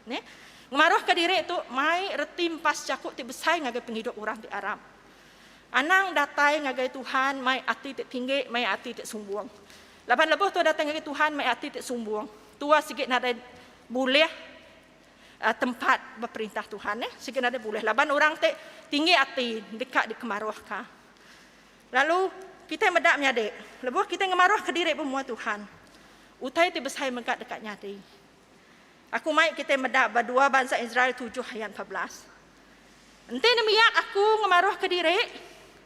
Neh. Ngemaruhka diri tu mai reti empas jaku ti besai ngagai pengidup orang ti arap. Anang datai ngagai Tuhan mai ati ti tinggi, mai ati ti sumbung. Laban lebuh tua datai ngagai Tuhan mai ati ti sumbung, tua sigi nadai bulih tempat ba perintah Tuhan eh sigi nadai bulih laban orang ti tinggi ati deka dikemaruhka. Lalu kitai meda menyadi lebuh kitai ngemaruhka diri ba mua Tuhan, utai ti besai mega deka nyadi. Aku mai kitai meda ba dua bansa Israel tujuh ayat 14. Enti nembiak aku ngemaruhka diri,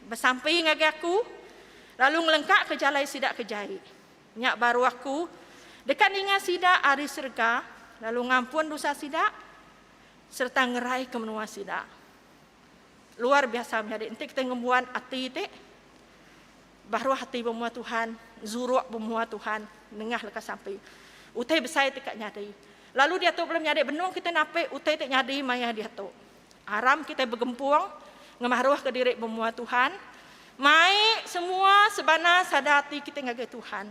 besampi ngagai aku, lalu ngelengkaka jalai sida ke jai. Nya baru aku deka ninga sida ari serega lalu ngampun dosa sida sereta ngeraika menua sida. Luar biasa menyadi enti kitai ngembuan ati ti baruh ati ba mua Tuhan, zuruk ba mua Tuhan nengah leka sampi. Utai besai ti ka nyadi. Lalu diatu bala menyadi benung kitai napi utai ti nyadi maya diatu. Aram kitai begempung ngemaruhka diri ba mua Tuhan, mai semua sebana sada ati kitai ngagai Tuhan.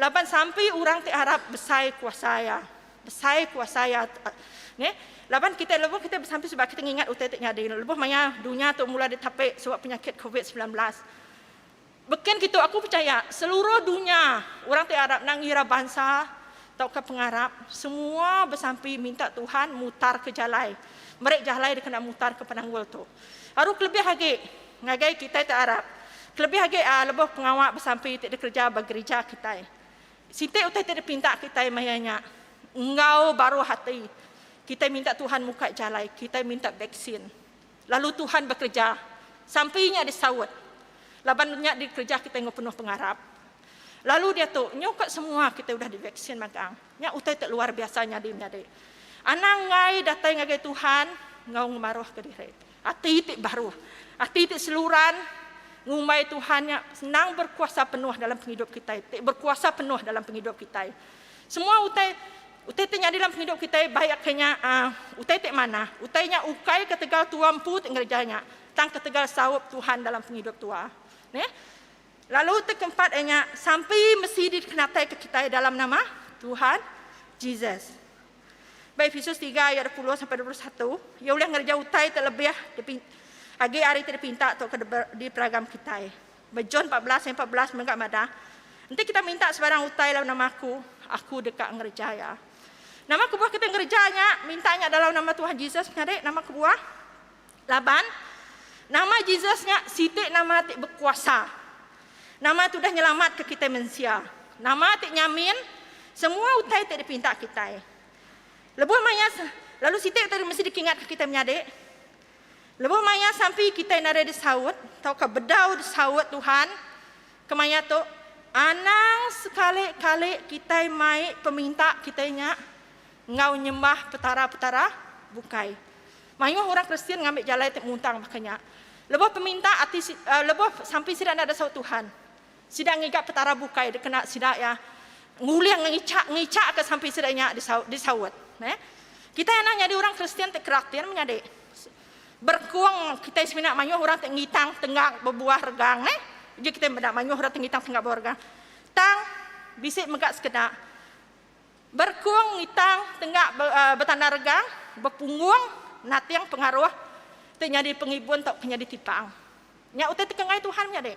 Laban sampi orang ti arap besai kuasa iya. Besai kuasa iya. Neh, laban kitai lebuh kitai besampi sebab kitai ngingat utai ti nyadi lebuh maya dunya tu mula ditapi sebab penyakit covid 19. Beken kitu aku pechaya seluruh dunya orang ti arap enda ngira bansa tauka pengarap semua besampi minta Tuhan mutarka jalai meri jalai dikena mutarka penanggul tu. Aru kelebih agi ngagai kitai ti arap kelebih agi lebuh pengawa besampi ti dikereja ba gerija kitai. Siti utai ti dipinta kitai maya nya enggau baruh ati kitai minta Tuhan muka jalai kitai minta vaksin. Lalu Tuhan bekereja. Sampi nya disaut. Laban nya dikereja kitai enggau penuh pengarap. Lalu diatu, nyau ka semua kitai udah divaksin magang. Nya utai ti luar biasa nyadi menyadi. Anang enggai datai ngagai Tuhan enggau ngemaruhka diri. Ati ti baruh. Ati ti seluran ngumbai Tuhan nya senang berkuasa penuh dalam pengidup kitai, ti berkuasa penuh dalam pengidup kitai. Semua utai Utai ti nyadi dalam pengidup kitai baik ke nya utai ti manah. Utai nya ukai ketegal tua empu ti ngereja nya, tang ketegal saup Tuhan dalam pengidup tua. Neh. Lalu ti keempat iya nya, sampi mesti dikenataika kitai dalam nama Tuhan Jesus. Ba Efesus tiga ayat 20 sampai 21, iya ulih ngereja utai ti lebih agi ari ti dipinta tauka diperagam kitai. Ba John 14 ayat 14 mega madah, Enti kita minta sebarang utai lalu nama aku, aku deka ngereja iya. Nama kebuah kita ngereja nya, minta nya dalam nama Tuhan Jesus menyadi nama kebuah? Laban, nama Jesus nya siti nama ti bekuasa. Nama ti udah nyelamatka kitai mensia. Nama ti nyamin semua utai ti dipinta kitai. Lebuh maya lalu siti utai ti mesti dikingatka kitai menyadi, Lebuh maya sampi kitai nadai disaut tauka bedau disaut Tuhan kemaya tu, anang sekali-kali kitai mai peminta kitai nya enggau nyembah petara-petara bukai. Mayuh orang Kristian ngambi jalai ti muntang baka nya. Lebuh peminta ati lebuh sampi sida enda disaut Tuhan, sida ngiga petara bukai dikena sida iya ngulih ngicha ngichaka sampi sida nya disaut. Kitai anang nyadi orang Kristian ti keratin menyadi. Berkung kitai semina mayuh orang ti ngitang tenggak bebuah regang neh. Uji kitai meda mayuh orang ti ngitang tenggak bebuah regang. Tang bisi mega sekeda berkung ngitang tenggak betanda regang bepunggung nating pengaruh ti nyadi pengibun tauka nyadi tipang. Nya utai ti kengai Tuhan menyadi.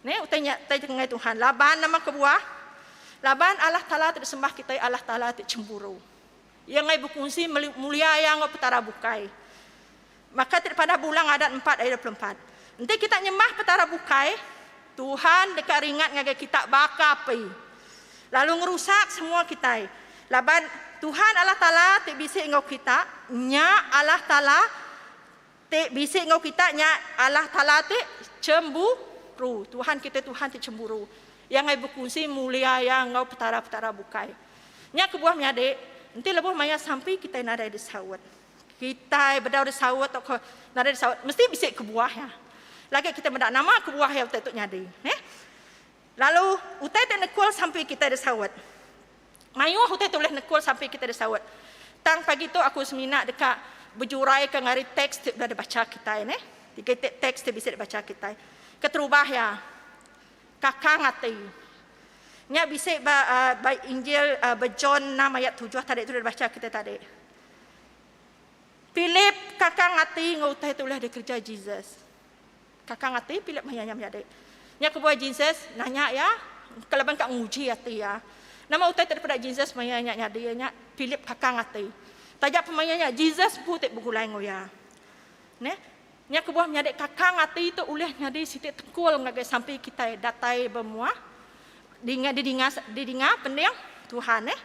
Neh utai nya utai ti kengai Tuhan laban nama kebuah? Laban Allah Taala ti disembah kitai Allah Taala ti chemburu. Iya enggai bekunsi mulia iya enggau petara bukai. Baka ti dipadah bulang Adat empat ayat 24. Enti kita nyembah petara bukai, Tuhan deka ringat ngagai kita baka api, lalu ngerusak semua kitai. Laban Tuhan Allah Taala ti bisi enggau kita nya Allah Taala ti bisi enggau kita nya Allah Taala ti chemburu. Tuhan kitai Tuhan ti chemburu. Iya enggai bekunsi mulia iya enggau petara-petara bukai. Nya kebuah menyadi, enti lebuh maya sampi kitai nadai disaut. Kitai bedau disaut tauka nadai disaut mesti bisi kebuah iya. Lagi kitai meda nama kebuah iya utai tu nyadi. Neh. Lalu utai ti nekul sampi kitai disaut. Mayuh utai ti ulih nekul sampi kitai disaut. Tang pagi tu aku semina deka bejuraika ngari teks ti udah dibacha kitai neh. Tiga iti teks ti bisi dibacha kitai. Keterubah iya, kakang ati. Nya bisi ba ba Injil ba John enam ayat tujuh tadi tu udah dibacha kitai tadi. Philip kakang ati enggau utai ti ulih dikereja Jesus. Kakang ati Philip maya nya menyadi. Nya kebuah Jesus nanya iya, kelaban ka nguji ati iya. Nama utai ti dipeda Jesus maya nya nyadi iya nya Philip kakang ati. Taja pun maya nya Jesus empu ti begulai enggau iya. Neh. Nya kebuah menyadi kakang ati tu ulih nyadi siti tekul ngagai sampi kitai datai bemuah dinga didinga didinga pending Tuhan eh.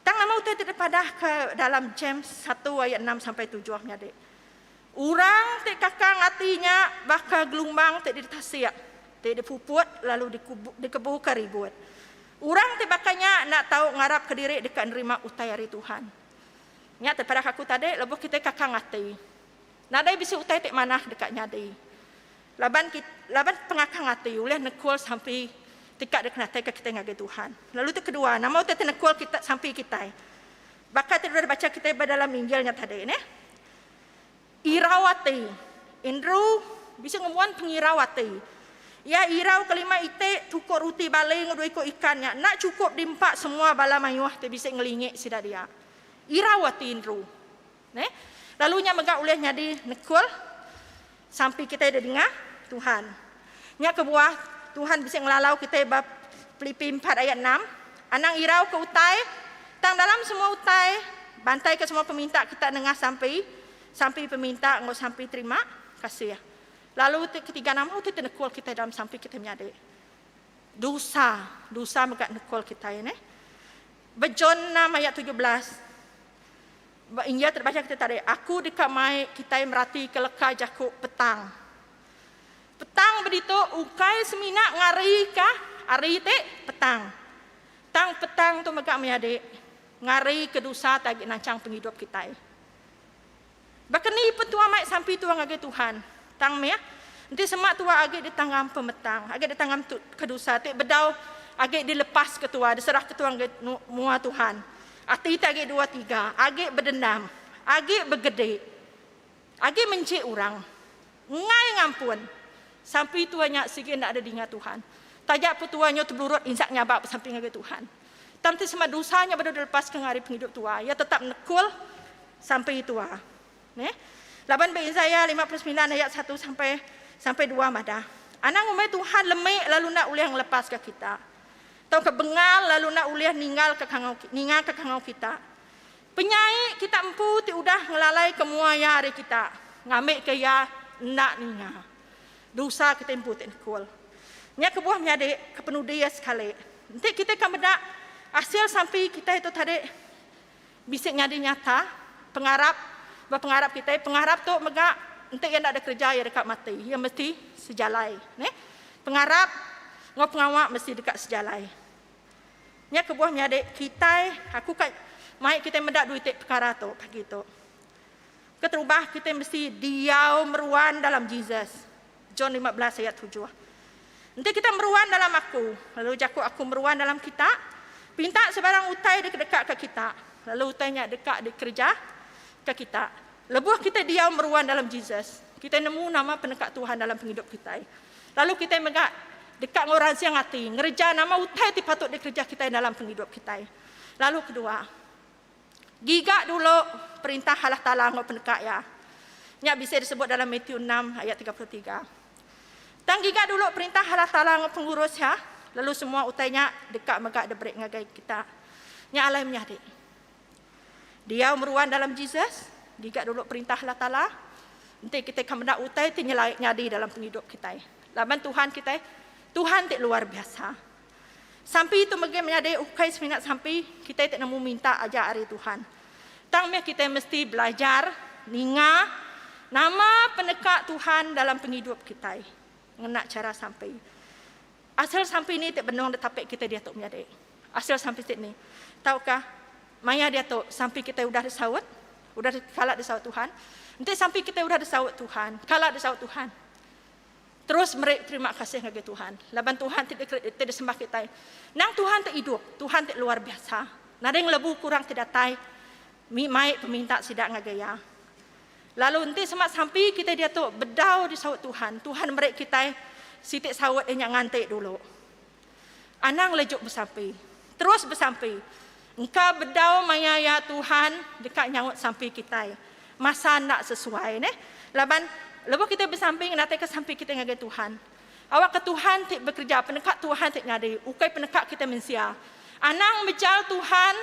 Tang nama utai ti dipadah ke dalam James satu ayat enam sampai tujuh menyadi. Orang ti kakang ati nya baka gelumbang ti ditasik, ti dipuput lalu dikebuka ribut. Orang ti baka nya enda tau ngarapka diri deka nerima utai ari Tuhan. Nya ti padah aku tadi lebuh kitai kakang ati. Nadai bisi utai ti manah deka nyadi. Laban laban pengakang ati ulih nekul sampi ti ka dikenataika kitai ngagai Tuhan. Lalu ti kedua, nama utai ti nekul kita sampi kitai? Baka ti udah dibacha kitai ba dalam Injil nya tadi neh. Irau ati. Andrew bisi ngembuan pengirau ati. Iya irau ke lima iti tuko ruti bali enggau dua iko ikan nya enda chukup diempa semua bala mayuh ti bisi ngelingi sida dia. Irau ati Andrew. Neh. Lalu nya mega ulih nyadi nekul sampi kitai didinga Tuhan. Nya kebuah Tuhan bisi ngelalau kitai ba Pilipi empat ayat enam, Anang irau ke utai, tang dalam semua utai, bantaika semua peminta kita nengah sampi, sampi peminta enggau sampi terima kasih. Lalu ti ketiga nama utai ti nekul kitai dalam sampi kitai menyadi? Dosa. Dosa mega nekul kitai neh. Ba John enam ayat 17, Ba Injil ti dibacha kitai tadi, aku deka mai kitai meratika leka jaku petang. Petang beditu ukai semina ngarika hari ti petang. Tang petang tu mega menyadi ngarika dosa ti agi nanchang pengidup kitai. Baka ni pen tua mai sampi tua ngagai Tuhan? Tang mih, enti sema tua agi ditanggam pemetang, agi ditanggam ke dosa ti bedau agi dilepaska tua, diserahka tua ngagai mua Tuhan. Ati ti agi dua tiga, agi bedendam, agi begedi, agi menchi orang, enggai ngampun. Sampi tua nya sigi enda ada dinga Tuhan. Taja pun tua nyau tebelurut insak nyabak besampi ngagai Tuhan. Tang enti sema dosa nya bedau dilepaska ari pengidup tua, iya tetap nekul sampi tua. Neh. Laban ba Isaiah 59 ayat satu sampai sampai dua madah, Anang ngumbai Tuhan lemi lalu enda ulih ngelepaska kita. Tauka bengal lalu enda ulih ninggalka kangau ningaka kangau kita. Penyai kita empu ti udah ngelalaika mua iya ari kita, ngambika iya enda ninga. Dosa kita empu ti nekul. Nya kebuah menyadi kepenudi iya sekali. Enti kitai ka meda asil sampi kitai tu tadi bisi nyadi nyata, pengarap ba pengarap kitai, pengarap tu mega enti iya enda ada kereja iya deka mati. Iya mesti sejalai. Neh. Pengarap enggau pengawa mesti deka sejalai. Nya kebuah menyadi kitai, aku ka mai kitai meda dua iti pekara tu pagi tu. Keterubah kitai mesti diau meruan dalam Jesus. John 15 ayat tujuh. Enti kita meruan dalam aku, lalu jaku aku meruan dalam kita, pinta sebarang utai dikedekaka kita, lalu utai nya deka dikereja ke kita. Lebuh kitai diau meruan dalam Jesus, kitai nemu nama peneka Tuhan dalam pengidup kitai. Lalu kitai mega deka enggau ransing ati ngereja nama utai ti patut dikereja kitai dalam pengidup kitai. Lalu kedua, Giga dulu Perintah Allah Taala enggau peneka Iya. Nya bisi disebut dalam Matthew enam ayat 33. Tang giga dulu Perintah Allah Taala enggau pengurus Iya, lalu semua utai nya deka mega diberi ngagai kita. Nya alai menyadi. Diau meruan dalam Jesus, giga dulu perintah Allah Taala, enti kitai ka meda utai ti nyelai nyadi dalam pengidup kitai. Laban Tuhan kitai, Tuhan ti luar biasa. Sampi tu mega menyadi ukai semina sampi kitai ti nemu minta aja ari Tuhan. Tang meh kitai mesti belajar ninga nama peneka Tuhan dalam pengidup kitai ngena chara sampi. Asil sampi ni ti benung ditapi kitai diatu menyadi. Asil sampi ti ni tauka maya diatu sampi kitai udah disaut, udah kala disaut Tuhan. Enti sampi kitai udah disaut Tuhan, kala disaut Tuhan. Terus meri terima kasih ngagai Tuhan laban Tuhan ti ti disembah kitai nang Tuhan ti idup, Tuhan ti luar biasa. Nadai ngelebu ke orang ti datai mi mai peminta sida ngagai Iya. Lalu enti sema sampi kitai diatu bedau disaut Tuhan, Tuhan meri kitai siti saut iya nya nganti dulu. Anang lejuk besampi. Terus besampi. Engka bedau maya iya Tuhan deka nyaut sampi kitai. Masa enda sesuai neh. Laban lebuh kitai besampi ngenataika sampi kitai ngagai Tuhan. Awakka Tuhan ti bekereja peneka Tuhan ti nyadi ukai peneka kitai mensia. Anang mejal Tuhan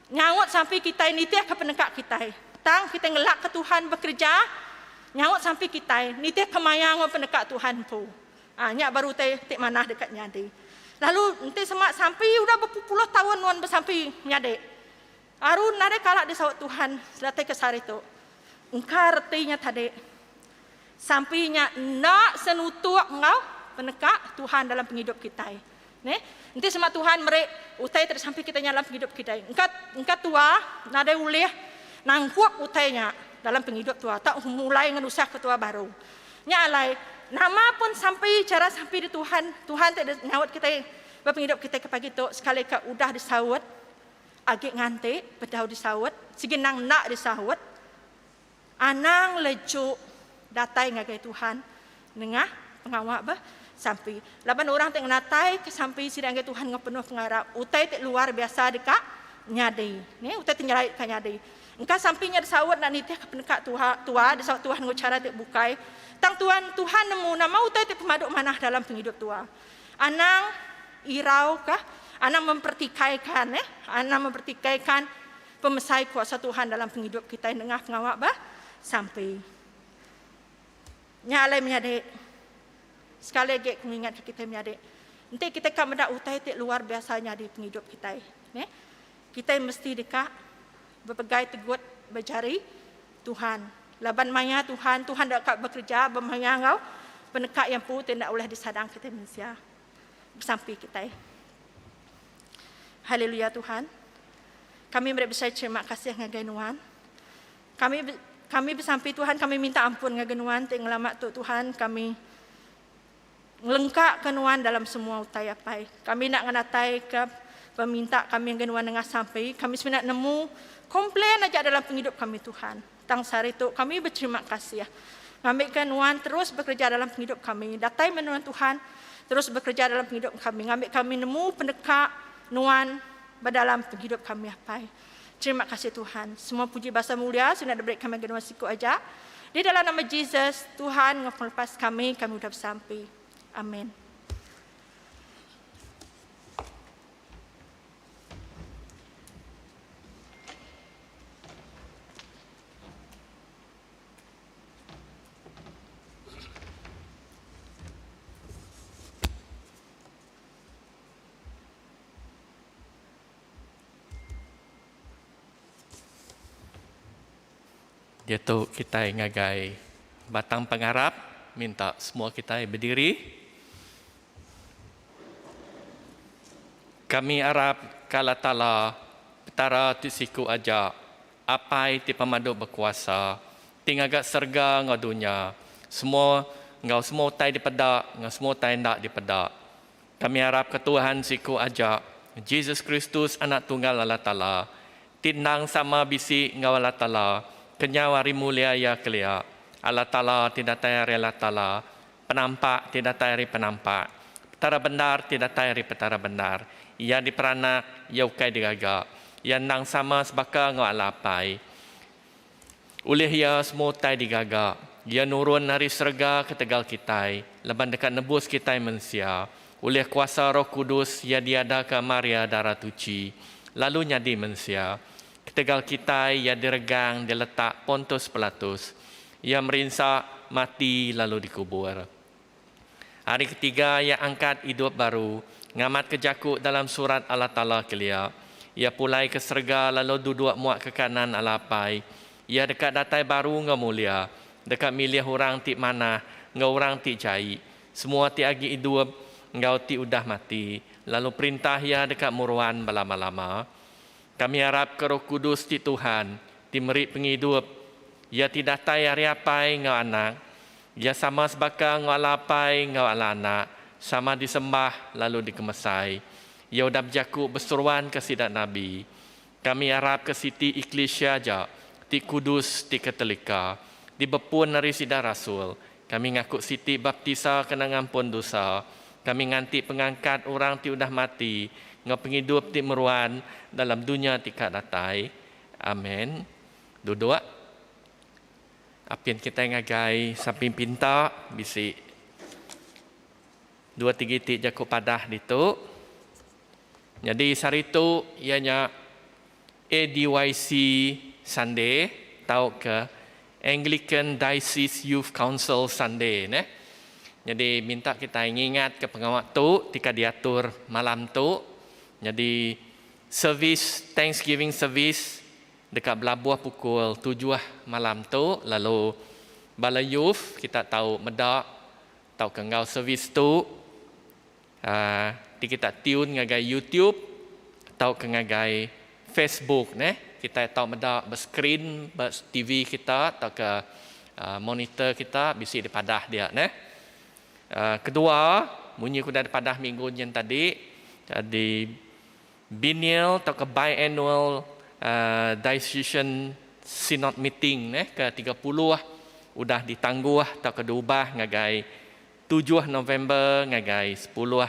nyaut sampi kitai nitihka peneka kitai. Tang kitai ngelakka Tuhan bekereja nyaut sampi kitai nitihka maya enggau peneka Tuhan empu. Ha, nya baru utai ti manah deka nyadi. Lalu enti sema sampi udah bepuluh taun nuan besampi menyadi. Aru nadai kala disaut Tuhan datai ke sehari tu. Engka reti nya tadi, sampi nya enda senutuk enggau peneka Tuhan dalam pengidup kitai. Neh, enti sema Tuhan meri utai ti disampi kitai nya dalam pengidup kitai, engka engka tua nadai ulih nangkup utai nya dalam pengidup tua tau mulai ngenusah ke tua baru. Nya alai, nama pun sampi chara sampi di Tuhan, Tuhan ti nyaut kitai ba pengidup kitai ke pagi tu sekalika udah disaut Agi nganti bedau disaut, sigi nang enda disaut. Anang lejuk datai ngagai Tuhan nengah pengawa besampi. Laban orang ti ngenatai ke sampi sida ngagai Tuhan enggau penuh pengarap, utai ti luar biasa deka nyadi. Ni utai ti nyelai deka nyadi. Engka sampi nya disaut enda nitihka peneka tua, disaut Tuhan enggau chara ti bukai. Tang Tuhan Tuhan nemu nama utai ti pemadu manah dalam pengidup tua. Anang irauka, anang mempertikaikan eh, anang mempertikaikan pemesai kuasa Tuhan dalam pengidup kitai nengah pengawa ba sampi. Nya alai menyadi, sekali agi aku ngingatka kitai menyadi, enti kitai ka meda utai ti luar biasa nyadi pengidup kitai, neh, kitai mesti deka bepegai tegut ba jari Tuhan. Laban maya Tuhan, Tuhan deka bekereja bemaya enggau peneka Iya empu ti enda ulih disadang kitai mensia. Besampi kitai. Haleluya Tuhan. Kami meri besai terima kasih ngagai Nuan. Kami kami besampi Tuhan, kami minta ampun ngagai Nuan ti ngelama tu Tuhan kami ngelengka ke Nuan dalam semua utai Apai. Kami enda ngenatai ke peminta kami ngagai Nuan nengah sampi. Kami semina nemu komplain aja dalam pengidup kami Tuhan. Tang sehari tu kami beterima kasih ngambika Nuan terus bekereja dalam pengidup kami. Datai meh Nuan Tuhan terus bekereja dalam pengidup kami ngambika kami nemu peneka Nuan ba dalam pengidup kami Apai. Terima kasih Tuhan. Semua puji basa mulia semina diberi kami ngagai Nuan siku aja. Di dalam nama Jesus, Tuhan enggau pengelepas kami, kami udah besampi. Amin. Diatu kitai ngagai batang pengarap minta semua kitai bediri. Kami arap ke Allah Taala, Petara ti siku aja, Apai ti pemadu bekuasa, ti ngaga serega enggau dunya, semua enggau semua utai dipeda enggau semua utai enda dipeda. Kami arapka Tuhan siku aja, Jesus Kristus Anak Tunggal Allah Taala, ti endang sama bisi enggau Allah Taala kenyau ari mulia Iya kelia, Allah Taala ti datai ari Allah Taala, penampak ti datai ari penampak, Petara bendar ti datai ari Petara bendar. Iya diperanak, Iya ukai digaga. Iya endang sama sebaka enggau Allah Apai. Ulih Iya semua utai digaga. Iya nurun ari serega ketegal kitai, laban deka nebus kitai mensia. Ulih kuasa Roh Kudus, iya diadaka Maria Dara Tuchi, lalu nyadi mensia. Ketegal kitai, iya diregang, diletak Pontus Pilatus. Iya merinsa, mati lalu dikubur. Hari ketiga iya angkat idup baru, ngamatka jaku dalam Surat Allah Taala kelia. Iya pulai ke serega lalu duduk muak ke kanan Allah Apai. Iya deka datai baru enggau mulia, deka milih orang ti manah enggau orang ti jai, semua ti agi idup enggau ti udah mati, lalu Perintah Iya deka meruan belama-lama. Kami arapka Roh Kudus ti Tuhan, ti meri pengidup. Iya ti datai ari Apai enggau Anak. Iya sama sebaka enggau Allah Apai enggau Allah Anak, sama disembah lalu dikemesai. Iya udah bejaku beseruanka sida nabi. Kami arapka siti eklisia aja, ti kudus, ti Katolika, dibepun ari sida rasul. Kami ngaku siti baptisa kena ngampun dosa. Kami nganti pengangkat orang ti udah mati enggau pengidup ti meruan dalam dunya ti ka datai. Amen. Duduk. Apin kitai ngagai samping pinta bisi dua tiga iti jaku padah ditu. Nyadi sehari tu iya nya ADYC Sunday tauka Anglican Diocese Youth Council Sunday neh. Nyadi minta kitai ngingatka pengawa tu ti ka diatur malam tu. Nyadi service Thanksgiving service Deka belabuh pukul tujuh malam tu lalu bala youth kita tau meda tauka enggau servis tu uhh ti kita tune ngagai YouTube tauka ngagai Facebook neh kita tau meda ba screen ba TV kita tauka uhh monitor kita bisi dipadah dia neh. Uhh kedua munyi ku udah dipadah minggu nyin tadi di Biennial tauka biannual Diocesan Synod Meeting ke 30 udah ditangguh tauka diubah ngagai tujuh November ngagai sepuluh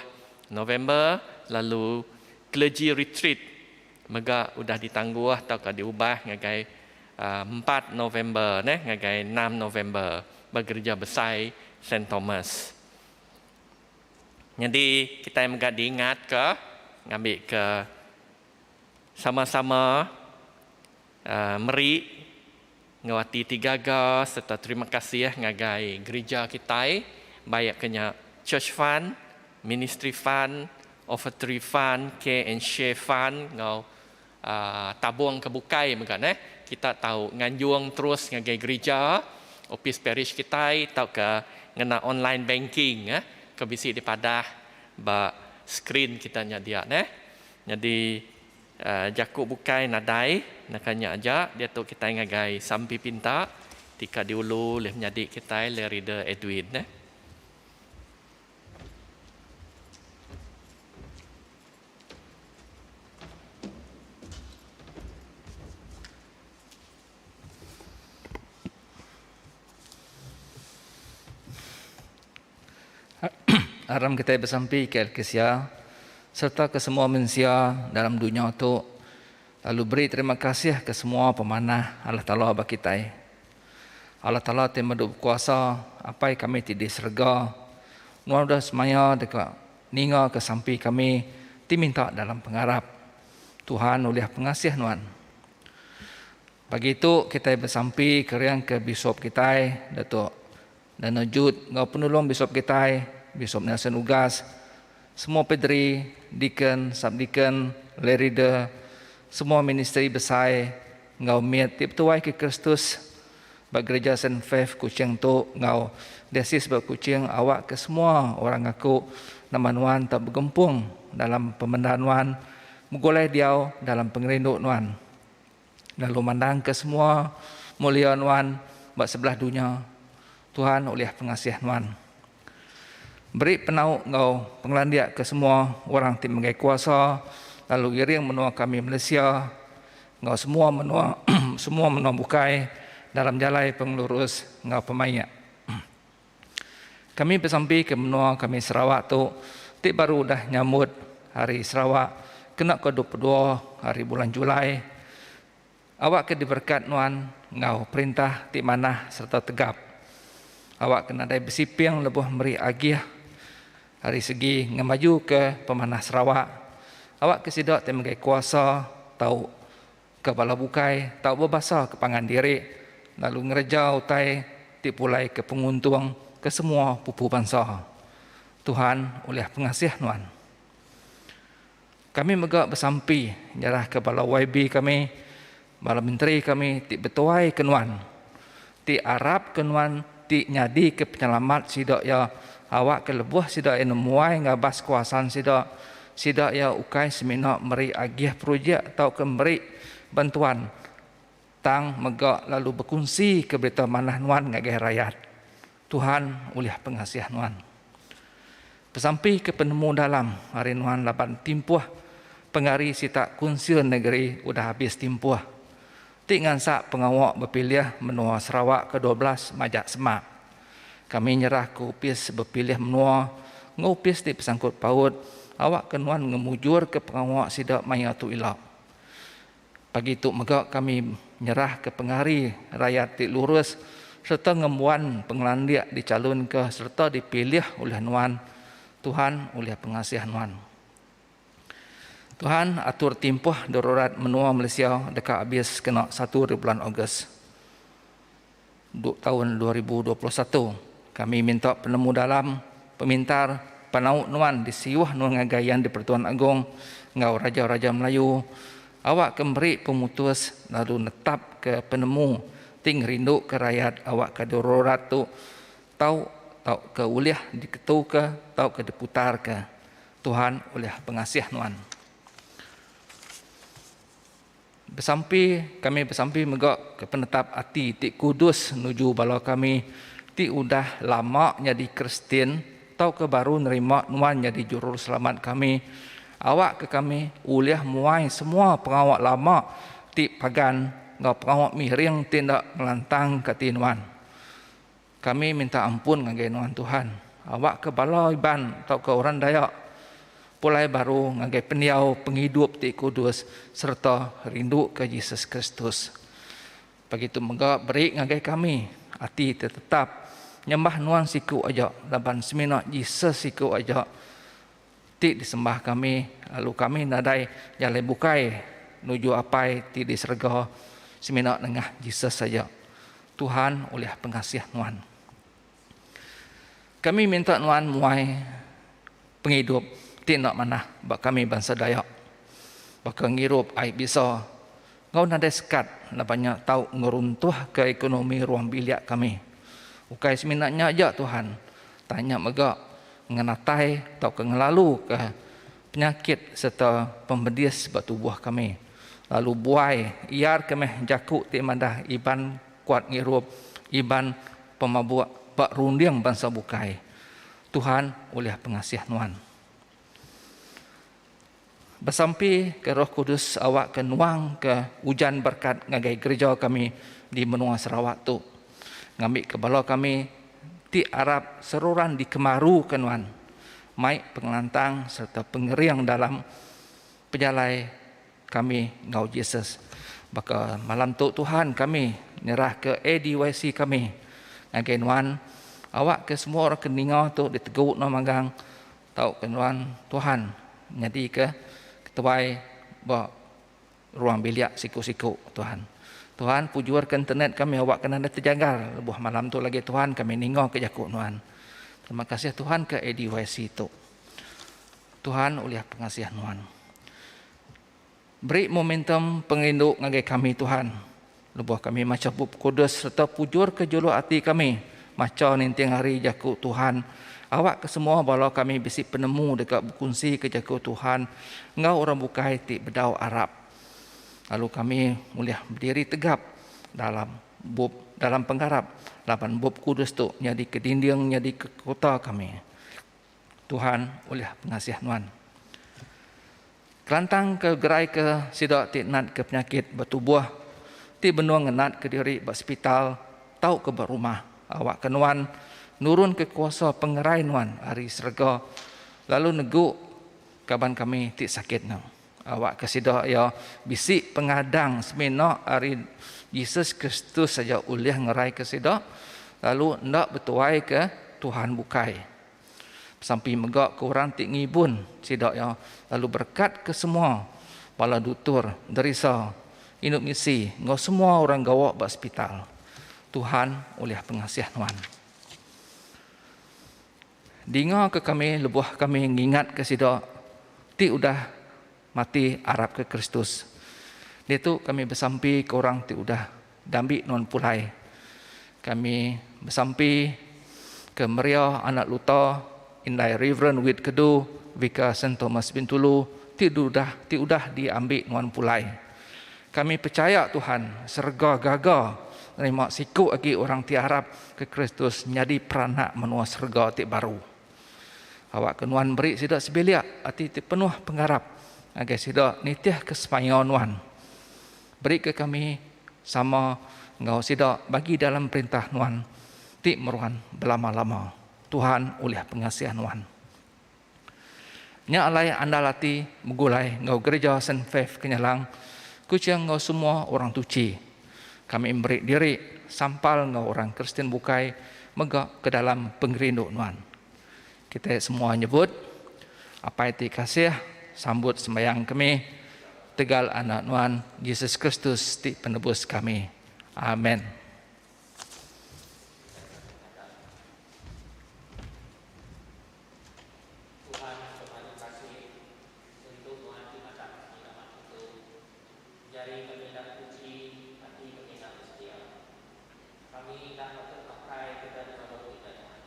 November lalu Clergy Retreat mega udah ditangguh tauka diubah ngagai empat November ngagai enam November ba Gerija Besai Saint Thomas. Nyadi kitai mega diingatka ngambika sama-sama meri enggau ati ti gaga sereta terima kasih ngagai gerija kitai baik ke nya Church Fund, Ministry Fund, Offertory Fund, Care and Share Fund enggau tabung ke bukai mega neh. Kita tau nganjung terus ngagai gerija, opis parish kitai tauka ngena online banking ke bisi dipadah ba skrin kita nya dia neh. Nyadi jaku bukai nadai naka nya aja diatu kitai ngagai sampi pinta ti ka diulu ulih menyadi kitai Larryder Edwin neh. Aram kitai besampi ke Elkesia sereta ke semua mensia dalam dunya tu lalu beri terima kasih ke semua pemanah Allah Taala ba kitai. Allah Taala ti medu bekuasa, Apai kami ti di serega, nuan udah semaya deka Ninga ke sampi kami ti minta dalam pengarap. Tuhan ulih pengasih nuan. Pagi tu kitai besampi kering ke Bishop kitai Datuk Daniel Jude enggau penulung Bishop kitai Bishop Nelson Ugas, semua pederi, deacon, subdeacon, lay reader, semua ministri besai enggau mit ti betuai ke Kristus ba Gereja Saint Faith Kuching tu enggau Diocese ba Kuching awakka semua orang ngaku nama nuan tau begempung dalam pemendar nuan begulai diau dalam pengerindu nuan lalu mandangka semua mulia nuan ba sebelah dunya Tuhan ulih pengasih nuan. Beri penau enggau pengelandik ke semua orang ti megai kuasa lalu iring menua kami Malaysia enggau semua menua semua menua bukai dalam jalai pengelurus enggau pemaik. Kami besampi ke menua kami Sarawak tu ti baru udah nyambut Hari Sarawak kena ke 22 hari bulan Julai Awakka diberekat nuan enggau perintah ti manah sereta tegap. Awakka nadai besiping lebuh meri agih. Ari segi ngemajuka pemanah Sarawak, awakka sida ti megai kuasa tau ke bala bukai tau bebasa ke pangan diri lalu ngereja utai ti pulai ke penguntung ke semua pupu bansa. Tuhan ulih pengasih nuan. Kami mega besampi nyerahka bala YB kami, bala menteri kami ti betuai ke nuan, ti arap ke nuan ti nyadika penyelamat sida iya awakka lebuh sida iya nemuai ngabas kawasan sida, sida iya ukai semina meri agih projek tauka meri bantuan tang mega lalu bekunsika berita manah nuan ngagai rayat. Tuhan ulih pengasih nuan. Besampi ke penemu dalam ari nuan laban timpuh pengari sitak Kunsil Negeri udah abis timpuh ti ngansak pengawa bepilih menua Sarawak ke 12 majak semak. Kami nyerah ke opis bepilih menua enggau opis ti besangkut paut awakka nuan ngemujurka pengawa sida maya tu ila. Pagi tu mega kami nyerahka pengari rayat ti lurus sereta ngembuan pengelandik dichalunka sereta dipilih ulih nuan, Tuhan ulih pengasih nuan. Tuhan, atur timpuh darurat menua Malaysia deka abis kena satu ari bulan Ogos taun 2021. Kami minta penemu dalam, pemintar, penau nuan disiuh nuan ngagai Yang di-Pertuan Agong enggau Raja-Raja Melayu awakka meri pemutus lalu netapka penemu ti ngerinduka rayat awakka darurat tu tau tauka ulih diketuka tauka diputarka Tuhan ulih pengasih nuan. Besampi, kami besampi mega ke penetap ati ti kudus nuju bala kami ti udah lama nyadi Kristian tauka baru nerima nuan nyadi Juruselamat kami. Awakka kami ulih muai semua pengawa lama ti pagan enggau pengawa miring ti enda ngelantangka ati nuan. Kami minta ampun ngagai nuan Tuhan. Awakka bala Iban tauka orang Dayak pulai baru ngagai pendiau pengidup ti kudus sereta rinduka Jesus Kristus. Pagi tu mega beri ngagai kami ati ti tetap nyembah nuan siku aja laban semina Jesus siku aja ti disembah kami lalu kami nadai jalai bukai nuju Apai ti di serega semina nengah Jesus aja. Tuhan ulih pengasih nuan. Kami minta nuan muai pengidup ti enda manah ba kami bansa Dayak baka ngirup ai bisa enggau nadai sekat laban nya tau ngeruntuhka ekonomi ruang bilik kami. Ukai semina nya aja Tuhan, tang nya mega ngenatai tauka ngelaluka penyakit sereta pemedis ba tubuh kami. Lalu buai iyarka meh jaku ti madah Iban kuat ngirup, Iban pemabuk ba runding bansa bukai. Tuhan ulih pengasih nuan. Besampi ke Roh Kudus awakka nuangka ujan berkat ngagai gereja kami di menua Sarawak tu. Ngambika bala kami ti arap seruran dikemaruka nuan mai pengelantang sereta pengering dalam pejalai kami enggau Jesus. Baka malam tu Tuhan kami nyerahka ADYC kami ngagai nuan awakka semua orang ke ninga tu ditegu nuan magang Tauka nuan Tuhan nyadika ketuai ba ruang bilik siku-siku Tuhan. Tuhan pujurka internet kami awakka nadai tejagar lebuh malam tu lagi Tuhan kami ningaka jaku nuan. Terima kasih Tuhan ke ADYC tu. Tuhan ulih pengasih nuan. Beri momentum pengerindu ngagai kami Tuhan lebuh kami macha Bup Kudus sereta pujurka juluk ati kami macha ninting hari jaku Tuhan. Awakka semua bala kami bisi penemu deka bekunsika jaku Tuhan enggau orang bukai ti bedau arap. Lalu kami ulih bediri tegap dalam bup dalam pengarap laban Bup Kudus tu nyadika dinding nyadika kota kami. Tuhan ulih pengasih nuan. Kelantang ke gerai ke sida ti nat ke penyakit ba tubuh ti benung ngenat ke diri ba sepital tauka ba rumah. Awakka nuan nurun ke kuasa pengerai nuan ari serega lalu negu kaban kami ti sakit nya. Awakka sida iya bisi pengadang semina ari Jesus Kristus aja ulih ngeraika sida lalu enda betuaika Tuhan bukai. Besampi mega ke orang ti ngibun sida iya lalu berekat ke semua bala dutur, derisa, indu misi enggau semua orang gawa ba sepital. Tuhan ulih pengasih nuan. Dinga ke kami lebuh kami ngingatka sida ti udah mati arapka Kristus. Diatu kami besampi ke orang ti udah dambi nuan pulai. Kami besampi ke Maria anak Luta, indai Reverend Wit Kedu, Vicar Saint Thomas Bintulu ti udah ti udah diambi nuan pulai. Kami pechaya Tuhan serega gaga nerima siku agi orang ti arap ke Kristus nyadi peranak menua serega ti baru. Awakka nuan meri sida sebilik ati ti penuh pengarap ngagai sida nitihka semaya nuan. Berika kami sama enggau sida bagi dalam perintah nuan ti meruan belama-lama, Tuhan ulih pengasih nuan. Nya alai andal ati begulai enggau Gereja Saint Faith Kenyalang, Kuching enggau semua orang tuchi. Kami meri diri sampal enggau orang Kristian bukai mega ke dalam pengerindu nuan. Kitai semua nyebut, Apai ti kasih, sambut sembahyang kami tegal Anak nuan, Jesus Kristus ti Penebus kami. Amen. Tuhan pemadu kasih, pengerindu nuan ti madah kami nama kitu. Jari kami enda tuchi, ati kami enda besedia. Kami enda patut makai ketegal pengaruh indah nuan.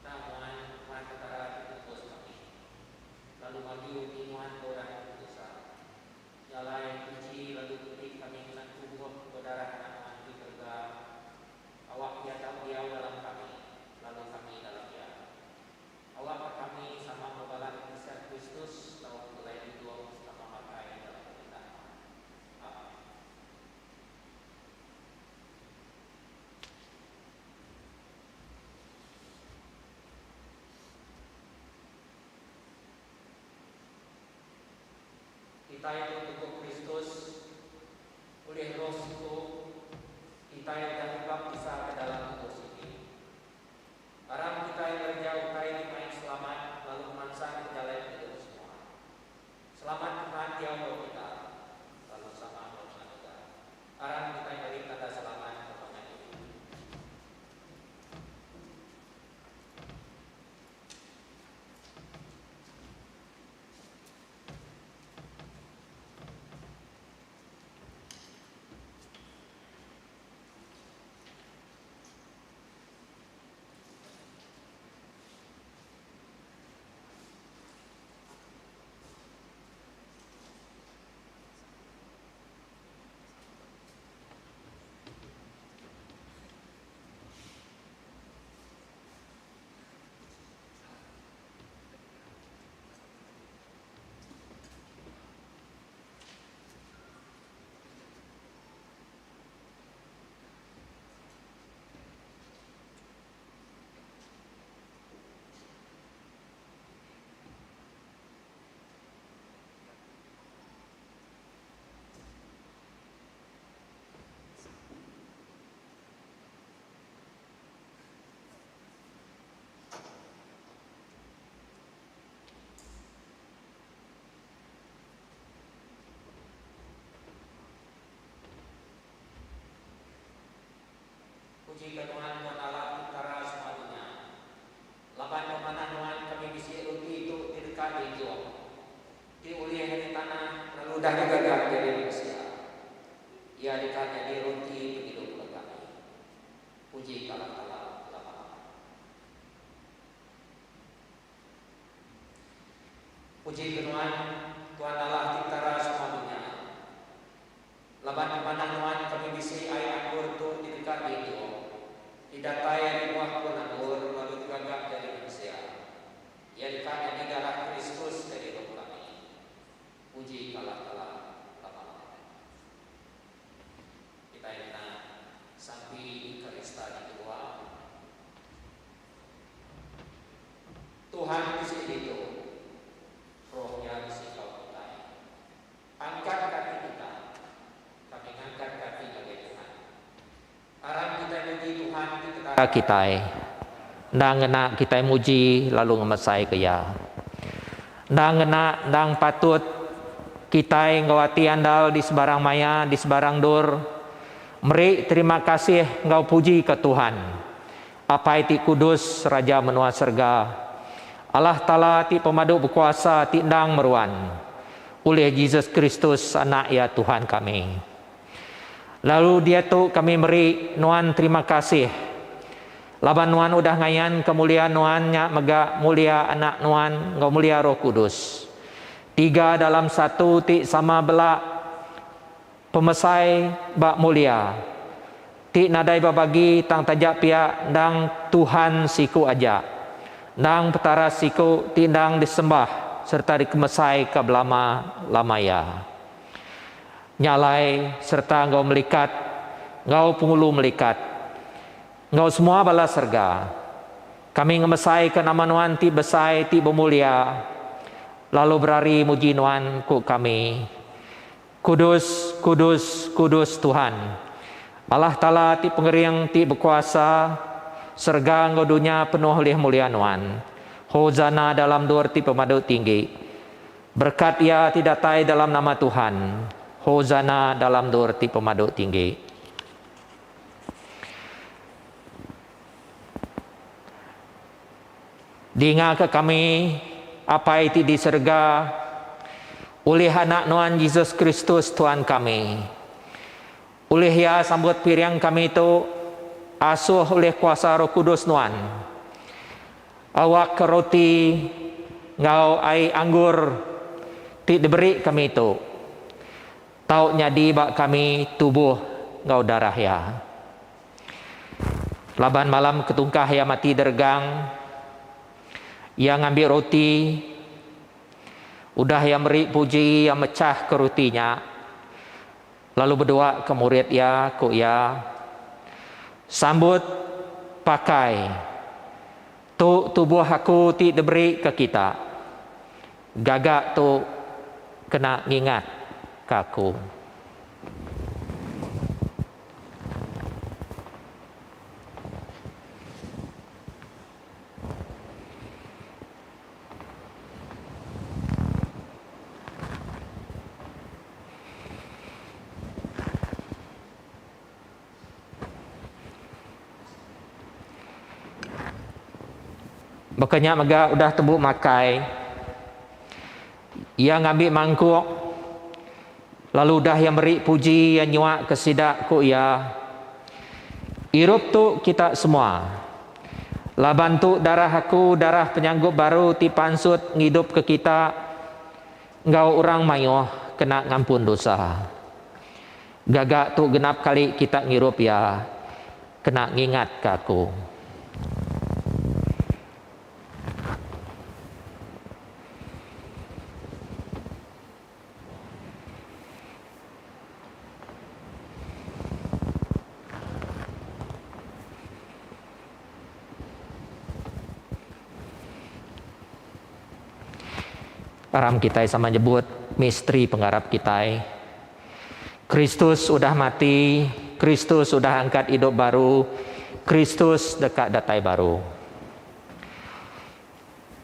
Tang nuan, Tuhan Petara ti penebus kami, lalu magi roti nuan ke orang ti bedosa. Nya alai, tuchi lalu peti kami ngena tubuh enggau darah Anak nuan ti berega, awak iya tau diau dalam kami, lalu kami dalam iya. Awakka kami sama enggau bala Eklisia Kristus tau begulai idup selama makai dalam perintah nuan. Amen. Kitai tu tubuh Kristus, ulih Roh siku, kitai udah dibaptisa ke dalam tubuh siti. Aram kitai ngereja utai ti mai selamat lalu ngemansangka jalai pengidup semua. Selamat Tuhan diau enggau kita, lalu sama enggau nuan mega. Aram kitai meri tanda selamat enggau pangan diri. Puji ka Tuhan Tuhan Allah ti Petara semua dunya. Laban pemanah nuan kami bisi roti tu ti deka diidup, ti ulih ari tanah lalu udah digaga nyadi mensia. Iya deka nyadi roti pengidup ke kami. Puji ka Allah Taala belama-lama. Puji ke nuan, Tuhan Allah ti Petara semua dunya. Laban pemanah nuan kami bisi ai anggur tu ti deka diidup, ti datai ari buah pun anggur lalu digaga nyadi mensia. Iya deka nyadi darah Kristus ke diidup kami. Puji ka Allah Taala lama-lama. Kitai ngena sampi Eukarista di kedua. Tuhan bisi ditu, Roh Iya bisi enggau kitai. Angkat kaki kita, kami ngangkat kaki ngagai Tuhan. Aram kitai muji Tuhan ti Petara kitai. Endang ngena kitai muji lalu ngemesaika Iya. Endang ngena, endang patut kitai enggau ati andal di sebarang maya, di sebarang endur, meri terima kasih enggau puji ke Tuhan, Apai ti kudus, Raja menua serega, Allah Taala ti pemadu bekuasa ti endang meruan, ulih Jesus Kristus Anak Iya Tuhan kami. Lalu diatu kami meri Nuan terima kasih, laban Nuan udah ngayanka mulia Nuan nya mega mulia Anak Nuan enggau mulia Roh Kudus, tiga dalam satu ti sama bela pemesai ba mulia, ti nadai bebagi tang taja pia endang Tuhan siku aja, endang Petara siku ti endang disembah sereta dikemesaika belama lama iya. Nya alai, sereta enggau melikat, enggau pengulu melikat, enggau semua bala serega, kami ngemesaika nama Nuan ti besai ti bemulia, lalu berari muji Nuan, ku kami, Kudus, kudus, kudus Tuhan, Allah Taala ti pengering ti bekuasa, serega enggau dunya penuh ulih mulia Nuan. Hosana dalam endur ti pemadu tinggi. Berekat Iya ti datai dalam nama Tuhan. Hosana dalam endur ti pemadu tinggi. Dingaka kami, Apai ti di serega, ulih Anak Nuan Jesus Kristus Tuan kami. Ulih Iya sambut piring kami tu, asuh ulih kuasa Roh Kudus Nuan. Awakka roti enggau ai anggur ti diberi kami tu tau nyadi ba kami tubuh enggau darah Iya. Laban malam ketungkah Iya mati deregang, Iya ngambi roti, udah Iya meri puji, Iya mechahka roti nya, lalu bedua ke murid Iya, ku Iya, Sambut pakai tu tubuh aku ti diberi ke kita. Gaga tu kena ngingat ke aku. Baka nya mega udah tembu makai, iya ngambi mangkuk, lalu udah iya meri puji iya nyuaka sida, ku iya, Irup tu kita semua, laban tu darah aku, darah penyanggup baru ti pansut ngidupka kita enggau orang mayuh kena ngampun dosa. Gaga tu genap kali kita ngirup iya kena ngingatka aku. Aram kitai sama nyebut misteri pengarap kitai. Kristus udah mati, Kristus udah angkat idup baru, Kristus deka datai baru.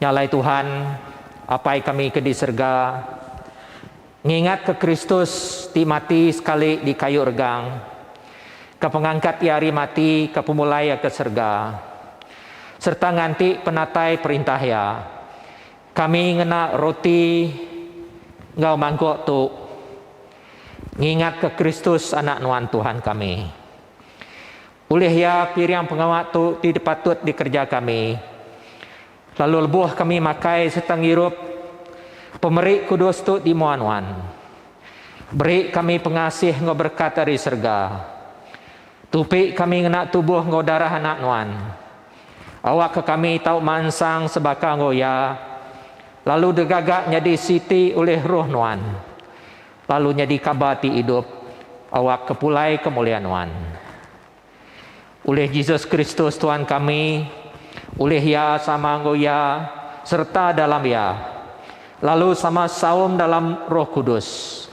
Nya alai Tuhan, Apai kami ke di serega, ngingatka Kristus ti mati sekali di kayu regang, ke pengangkat iya ari mati ke pemulai iya ke serega, sereta nganti penatai Perintah iya. Kami ngena roti enggau mangkuk tu ngingatka Kristus Anak Nuan Tuhan kami. Ulih Iya piring pengawa tu ti dipatut dikereja kami. Lalu lebuh kami makai sereta ngirup pemeri kudus tu di mua Nuan, beri kami pengasih enggau berekat ari serega. Tupi kami ngena tubuh enggau darah Anak Nuan. Awakka kami tau mansang sebaka enggau Iya, lalu digaga nyadi siti ulih Roh Nuan, lalu nyadi kaba ti idup awakka pulai ke mulia Nuan. Ulih Jesus Kristus Tuan kami, ulih Iya sama enggau Iya sereta dalam Iya, lalu sama saum dalam Roh Kudus,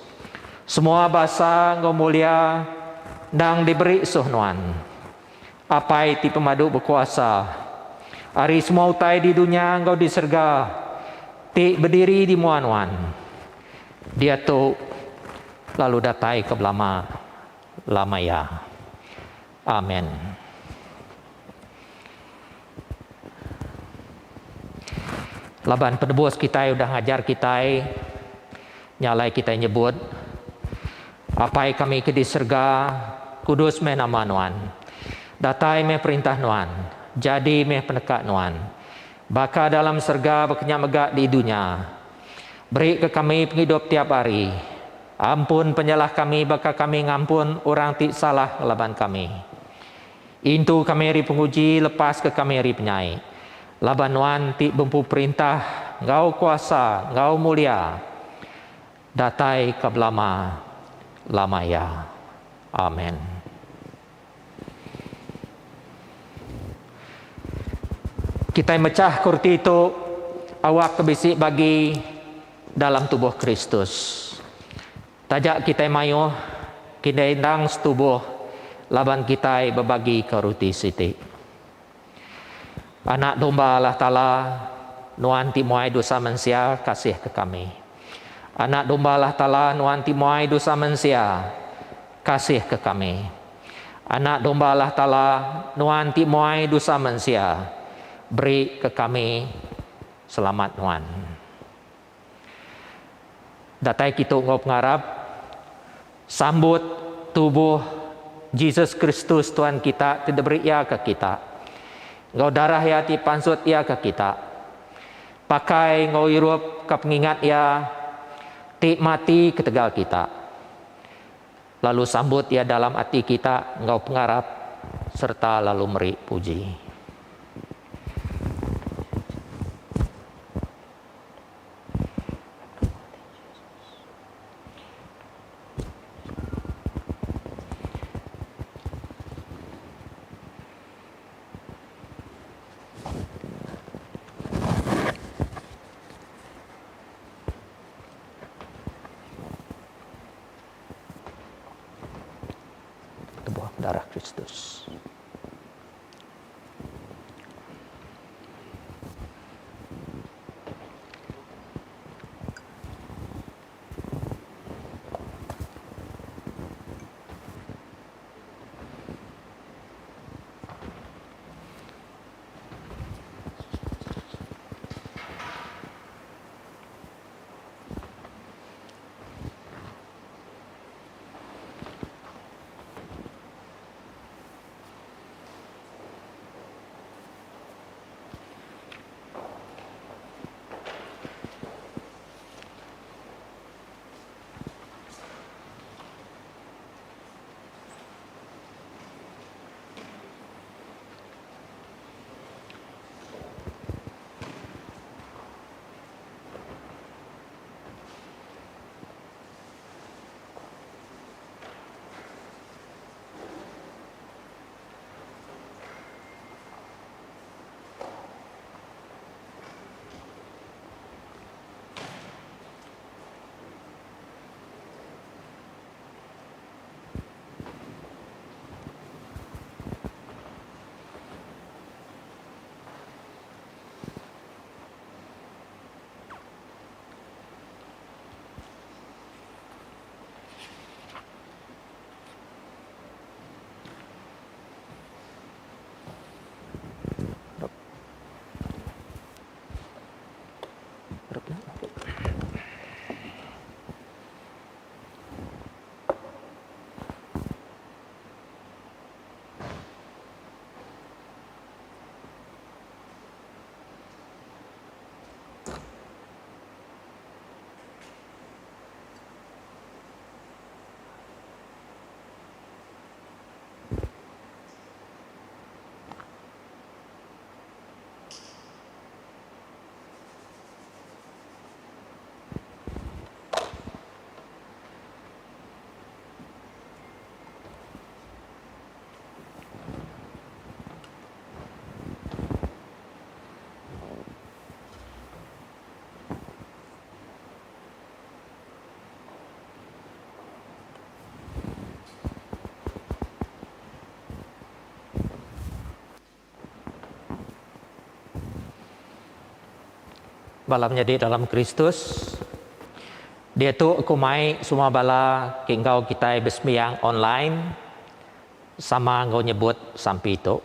semua basa enggau mulia endang diberi suh Nuan. Apai ti pemadu bekuasa. Ari semua utai di dunya enggau di serega ti bediri di mua Nuan diatu lalu datai ke belama lama iya. Amen. Laban Penebus kitai udah ngajar kitai, nya alai kitai nyebut, Apai kami ke di serega, kudus meh nama Nuan. Datai meh perintah Nuan. Jadi meh peneka Nuan. Baka dalam serega baka nya mega di dunya. Beri ke kami pengidup tiap hari. Ampun penyalah kami baka kami ngampun orang ti salah ngelaban kami. Intu kami ari penguji, lepaska kami ari penyai. Laban Nuan ti bempu perintah enggau kuasa enggau mulia datai ka belama lama iya. Amen. Kitai mechah ke reti tu awakka bisi bagi dalam tubuh Kristus. Taja kitai mayuh, kitai endang setubuh laban kitai bebagika ruti siti. Anak domba Allah Taala, Nuan ti muai dosa mensia, kasihka kami. Anak domba Allah Taala, Nuan ti muai dosa mensia, kasihka kami. Anak domba Allah Taala, Nuan ti muai dosa mensia, beri ke kami selamat Nuan. Datai kitu enggau pengarap, sambut tubuh Jesus Kristus Tuhan kita ti diberi Iya ke kita, enggau darah Iya ti pansut Iya ke kita. Pakai enggau irup ka pengingat Iya ti mati ketegal kita. Lalu sambut Iya dalam ati kita enggau pengarap sereta lalu meri puji. Tubuh darah Kristus. Bala menyadi dalam Kristus, diatu aku mai semua bala ke enggau kitai besembiang online sama enggau nyebut sampi tu.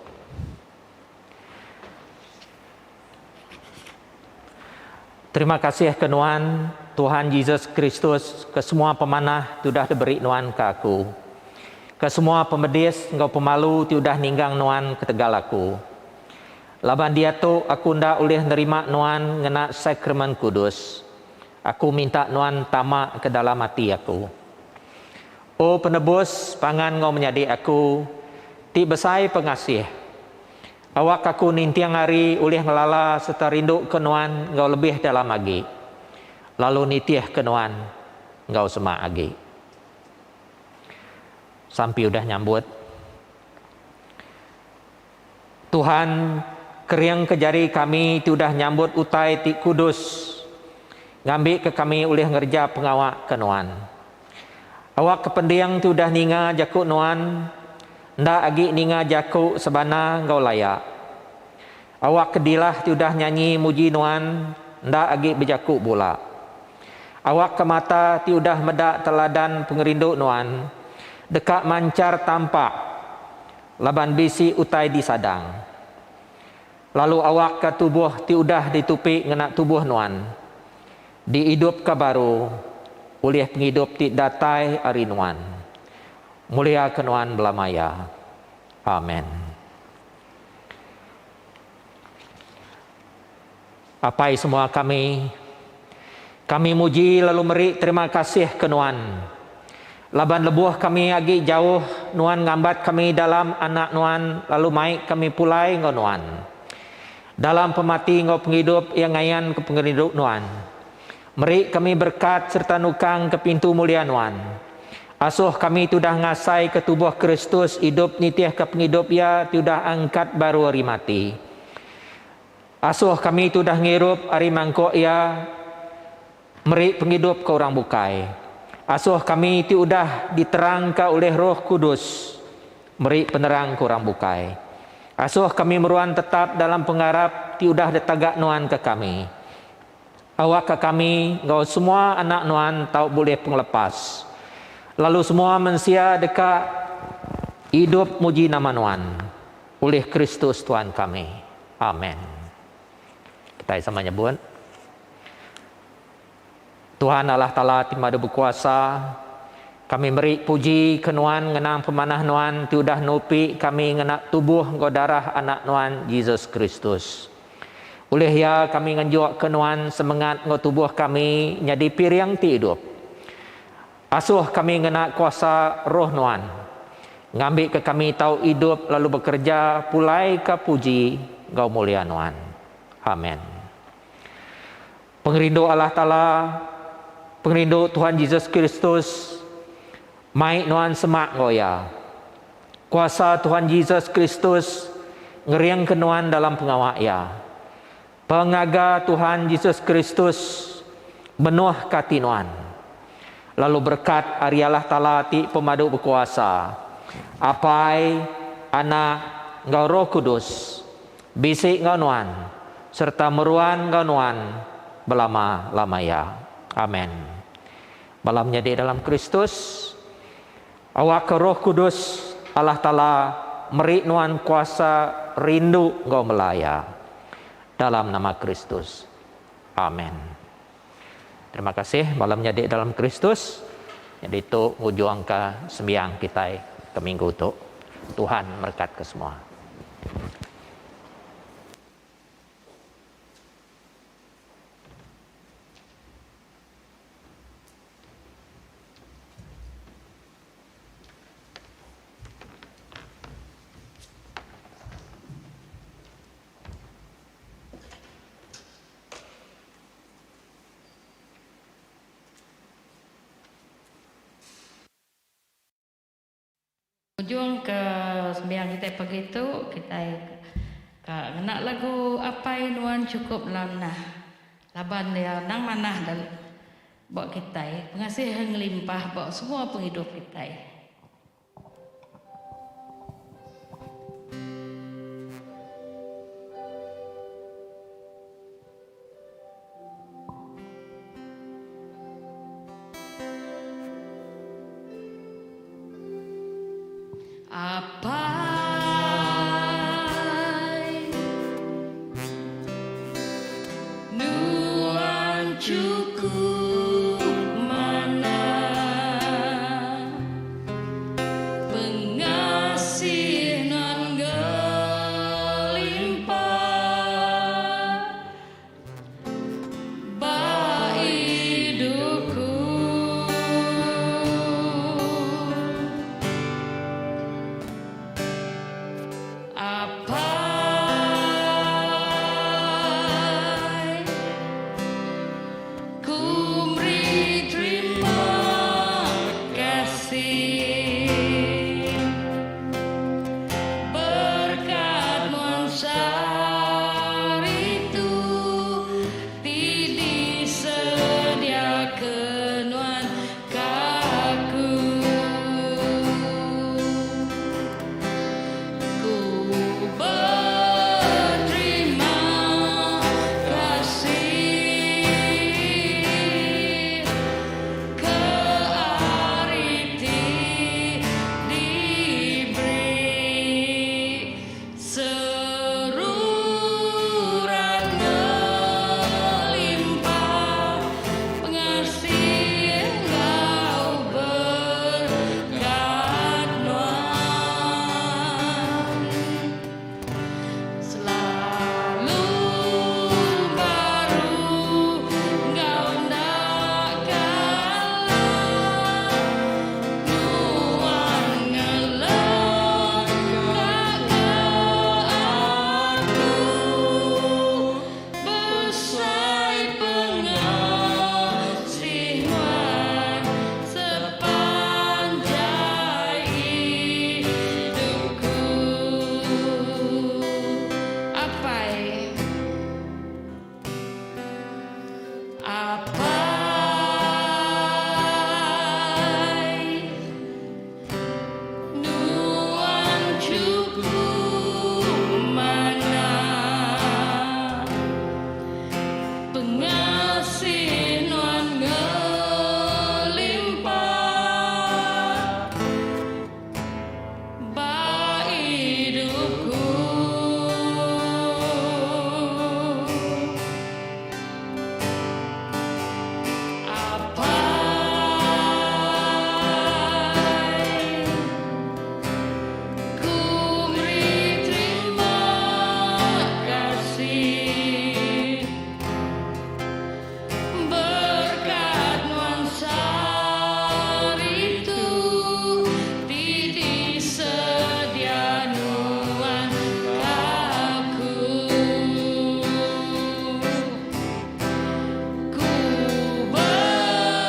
Terima kasih ke nuan, Tuhan Jesus Kristus, ke semua pemanah ti udah diberi nuan ke aku. Ke semua pemedis enggau pemalu ti udah ninggang nuan ketegal aku. Laban diatu aku enda ulih nerima nuan ngena sakramen kudus, aku minta nuan tama ke dalam ati aku. O Penebus, pangan enggau menyadi aku, ti besai pengasih, Awak aku ninting hari ulih ngelala sereta rinduka Nuan enggau lebih dalam agi, lalu nitihka Nuan enggau semak agi. Sampi udah nyambut. Tuhan, keringka jari kami ti udah nyambut utai ti kudus ngambika kami ulih ngereja pengawa ke Nuan. Awakka pending ti udah ninga jaku Nuan enda agi ninga jaku sebana enggau laya. Awakka dilah ti udah nyanyi muji Nuan enda agi bejaku bula. Awakka mata ti udah meda teladan pengerindu Nuan deka manchar tampak laban bisi utai disadang. Lalu awakka tubuh ti udah ditupi ngena tubuh Nuan diidupka baru ulih pengidup ti datai ari Nuan. Muliaka Nuan belama iya. Amen. Apai semua kami, kami muji lalu meri terima kasih ke Nuan, laban lebuh kami agi jauh Nuan ngambat kami dalam Anak Nuan lalu mai kami pulai enggau Nuan. Dalam pemati enggau pengidup Iya ngayanka pengerindu Nuan. Meri kami berekat sereta nukangka pintu mulia Nuan. Asuh kami ti udah ngasaika tubuh Kristus idup nitihka pengidup Iya ti udah angkat baru ari mati. Asuh kami ti udah ngirup ari mangkuk Iya meri pengidup ke orang bukai. Asuh kami ti udah diterangka ulih Roh Kudus meri penerang ke orang bukai. Asuh kami meruan tetap dalam pengarap ti udah ditaga Nuan ke kami. Awakka kami enggau semua anak Nuan tau bulih pengelepas, lalu semua mensia deka idup muji nama Nuan, ulih Kristus Tuan kami. Amen. Kitai sama nyebut, Tuhan Allah Taala ti Madu Bekuasa, kami meri puji ke Nuan ngenang pemanah Nuan ti udah nupi kami ngena tubuh enggau darah Anak Nuan Jesus Kristus. Ulih iya kami ngenjuk ke Nuan semengat enggau tubuh kami nyadi piring ti idup. Asuh kami ngena kuasa Roh Nuan, ngambika kami tau idup lalu bekereja pulaika puji enggau mulia Nuan. Amen. Pengerindu Allah Taala, pengerindu Tuhan Jesus Kristus mai nuan semak enggau Iya. Kuasa Tuhan Jesus Kristus ngeringka nuan dalam pengawa Iya. Pengaga Tuhan Jesus Kristus menuhka ati nuan. Lalu berekat ari Allah Taala ti Pemadu Bekuasa, Apai, Anak, enggau Roh Kudus, Bisi enggau nuan, sereta meruan enggau nuan belama-lama iya. Amen. Bala menyadi dalam Kristus, awakka Roh Kudus Allah Taala meri nuan kuasa rindu enggau mela iya. Dalam nama Kristus. Amen. Terima kasih bala menyadi dalam Kristus. Nyadi tu ngujungka sembiang kitai ke minggu tu. Tuhan merekatka semua. Ujung ke sembiang kitai pagi tu kitai ka ngena lagu Apai Nuan Chukup Lanah laban iya endang manah ba kitai pengasih iya ngelimpah ba semua pengidup kitai. Apai Nuan chukup manah Pengasih Nuan ngelimpah Ba idupku. Apai, ku meri terima kasih Berkat nuan sehari tu ti disediaka nuan ka aku. Ku beterima kasih ke ari ti diberi seruran ngelimpah pengasih enggau berkat nuan. Selalu baru enggau enda kala nuan ngelengka ke aku besai pengasih nuan sepanjai idupku. Apai. Apai. Nuan chukup manah Pengasih nuan ngelimpah Ba idupku. Apai, ku meri terima kasih berkat nuan sehari tu ti disedia nuan ka aku. Ku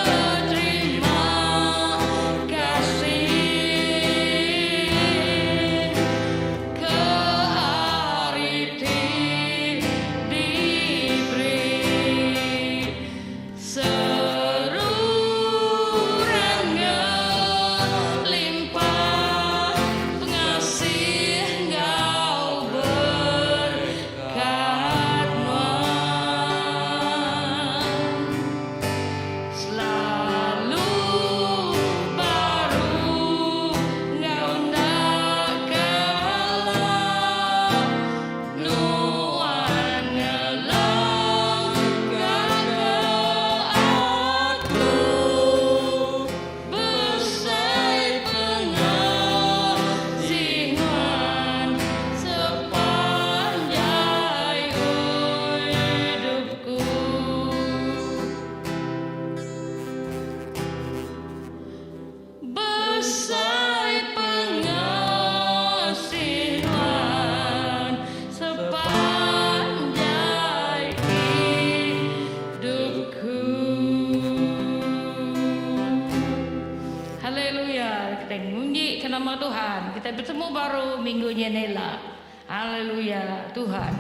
beterima kasih ke ari ti diberi seruran ngelimpah pengasih enggau berkat nuan selalu baru enggau enda kala nuan ngelengka ke aku besai pengasih nuan sepanjai hidupku. Besai pengasih nuan sepanjai hidupku. Haleluya. Kita ngunji ke nama Tuhan. Kita bertemu baru minggu nyenela. Haleluya Tuhan.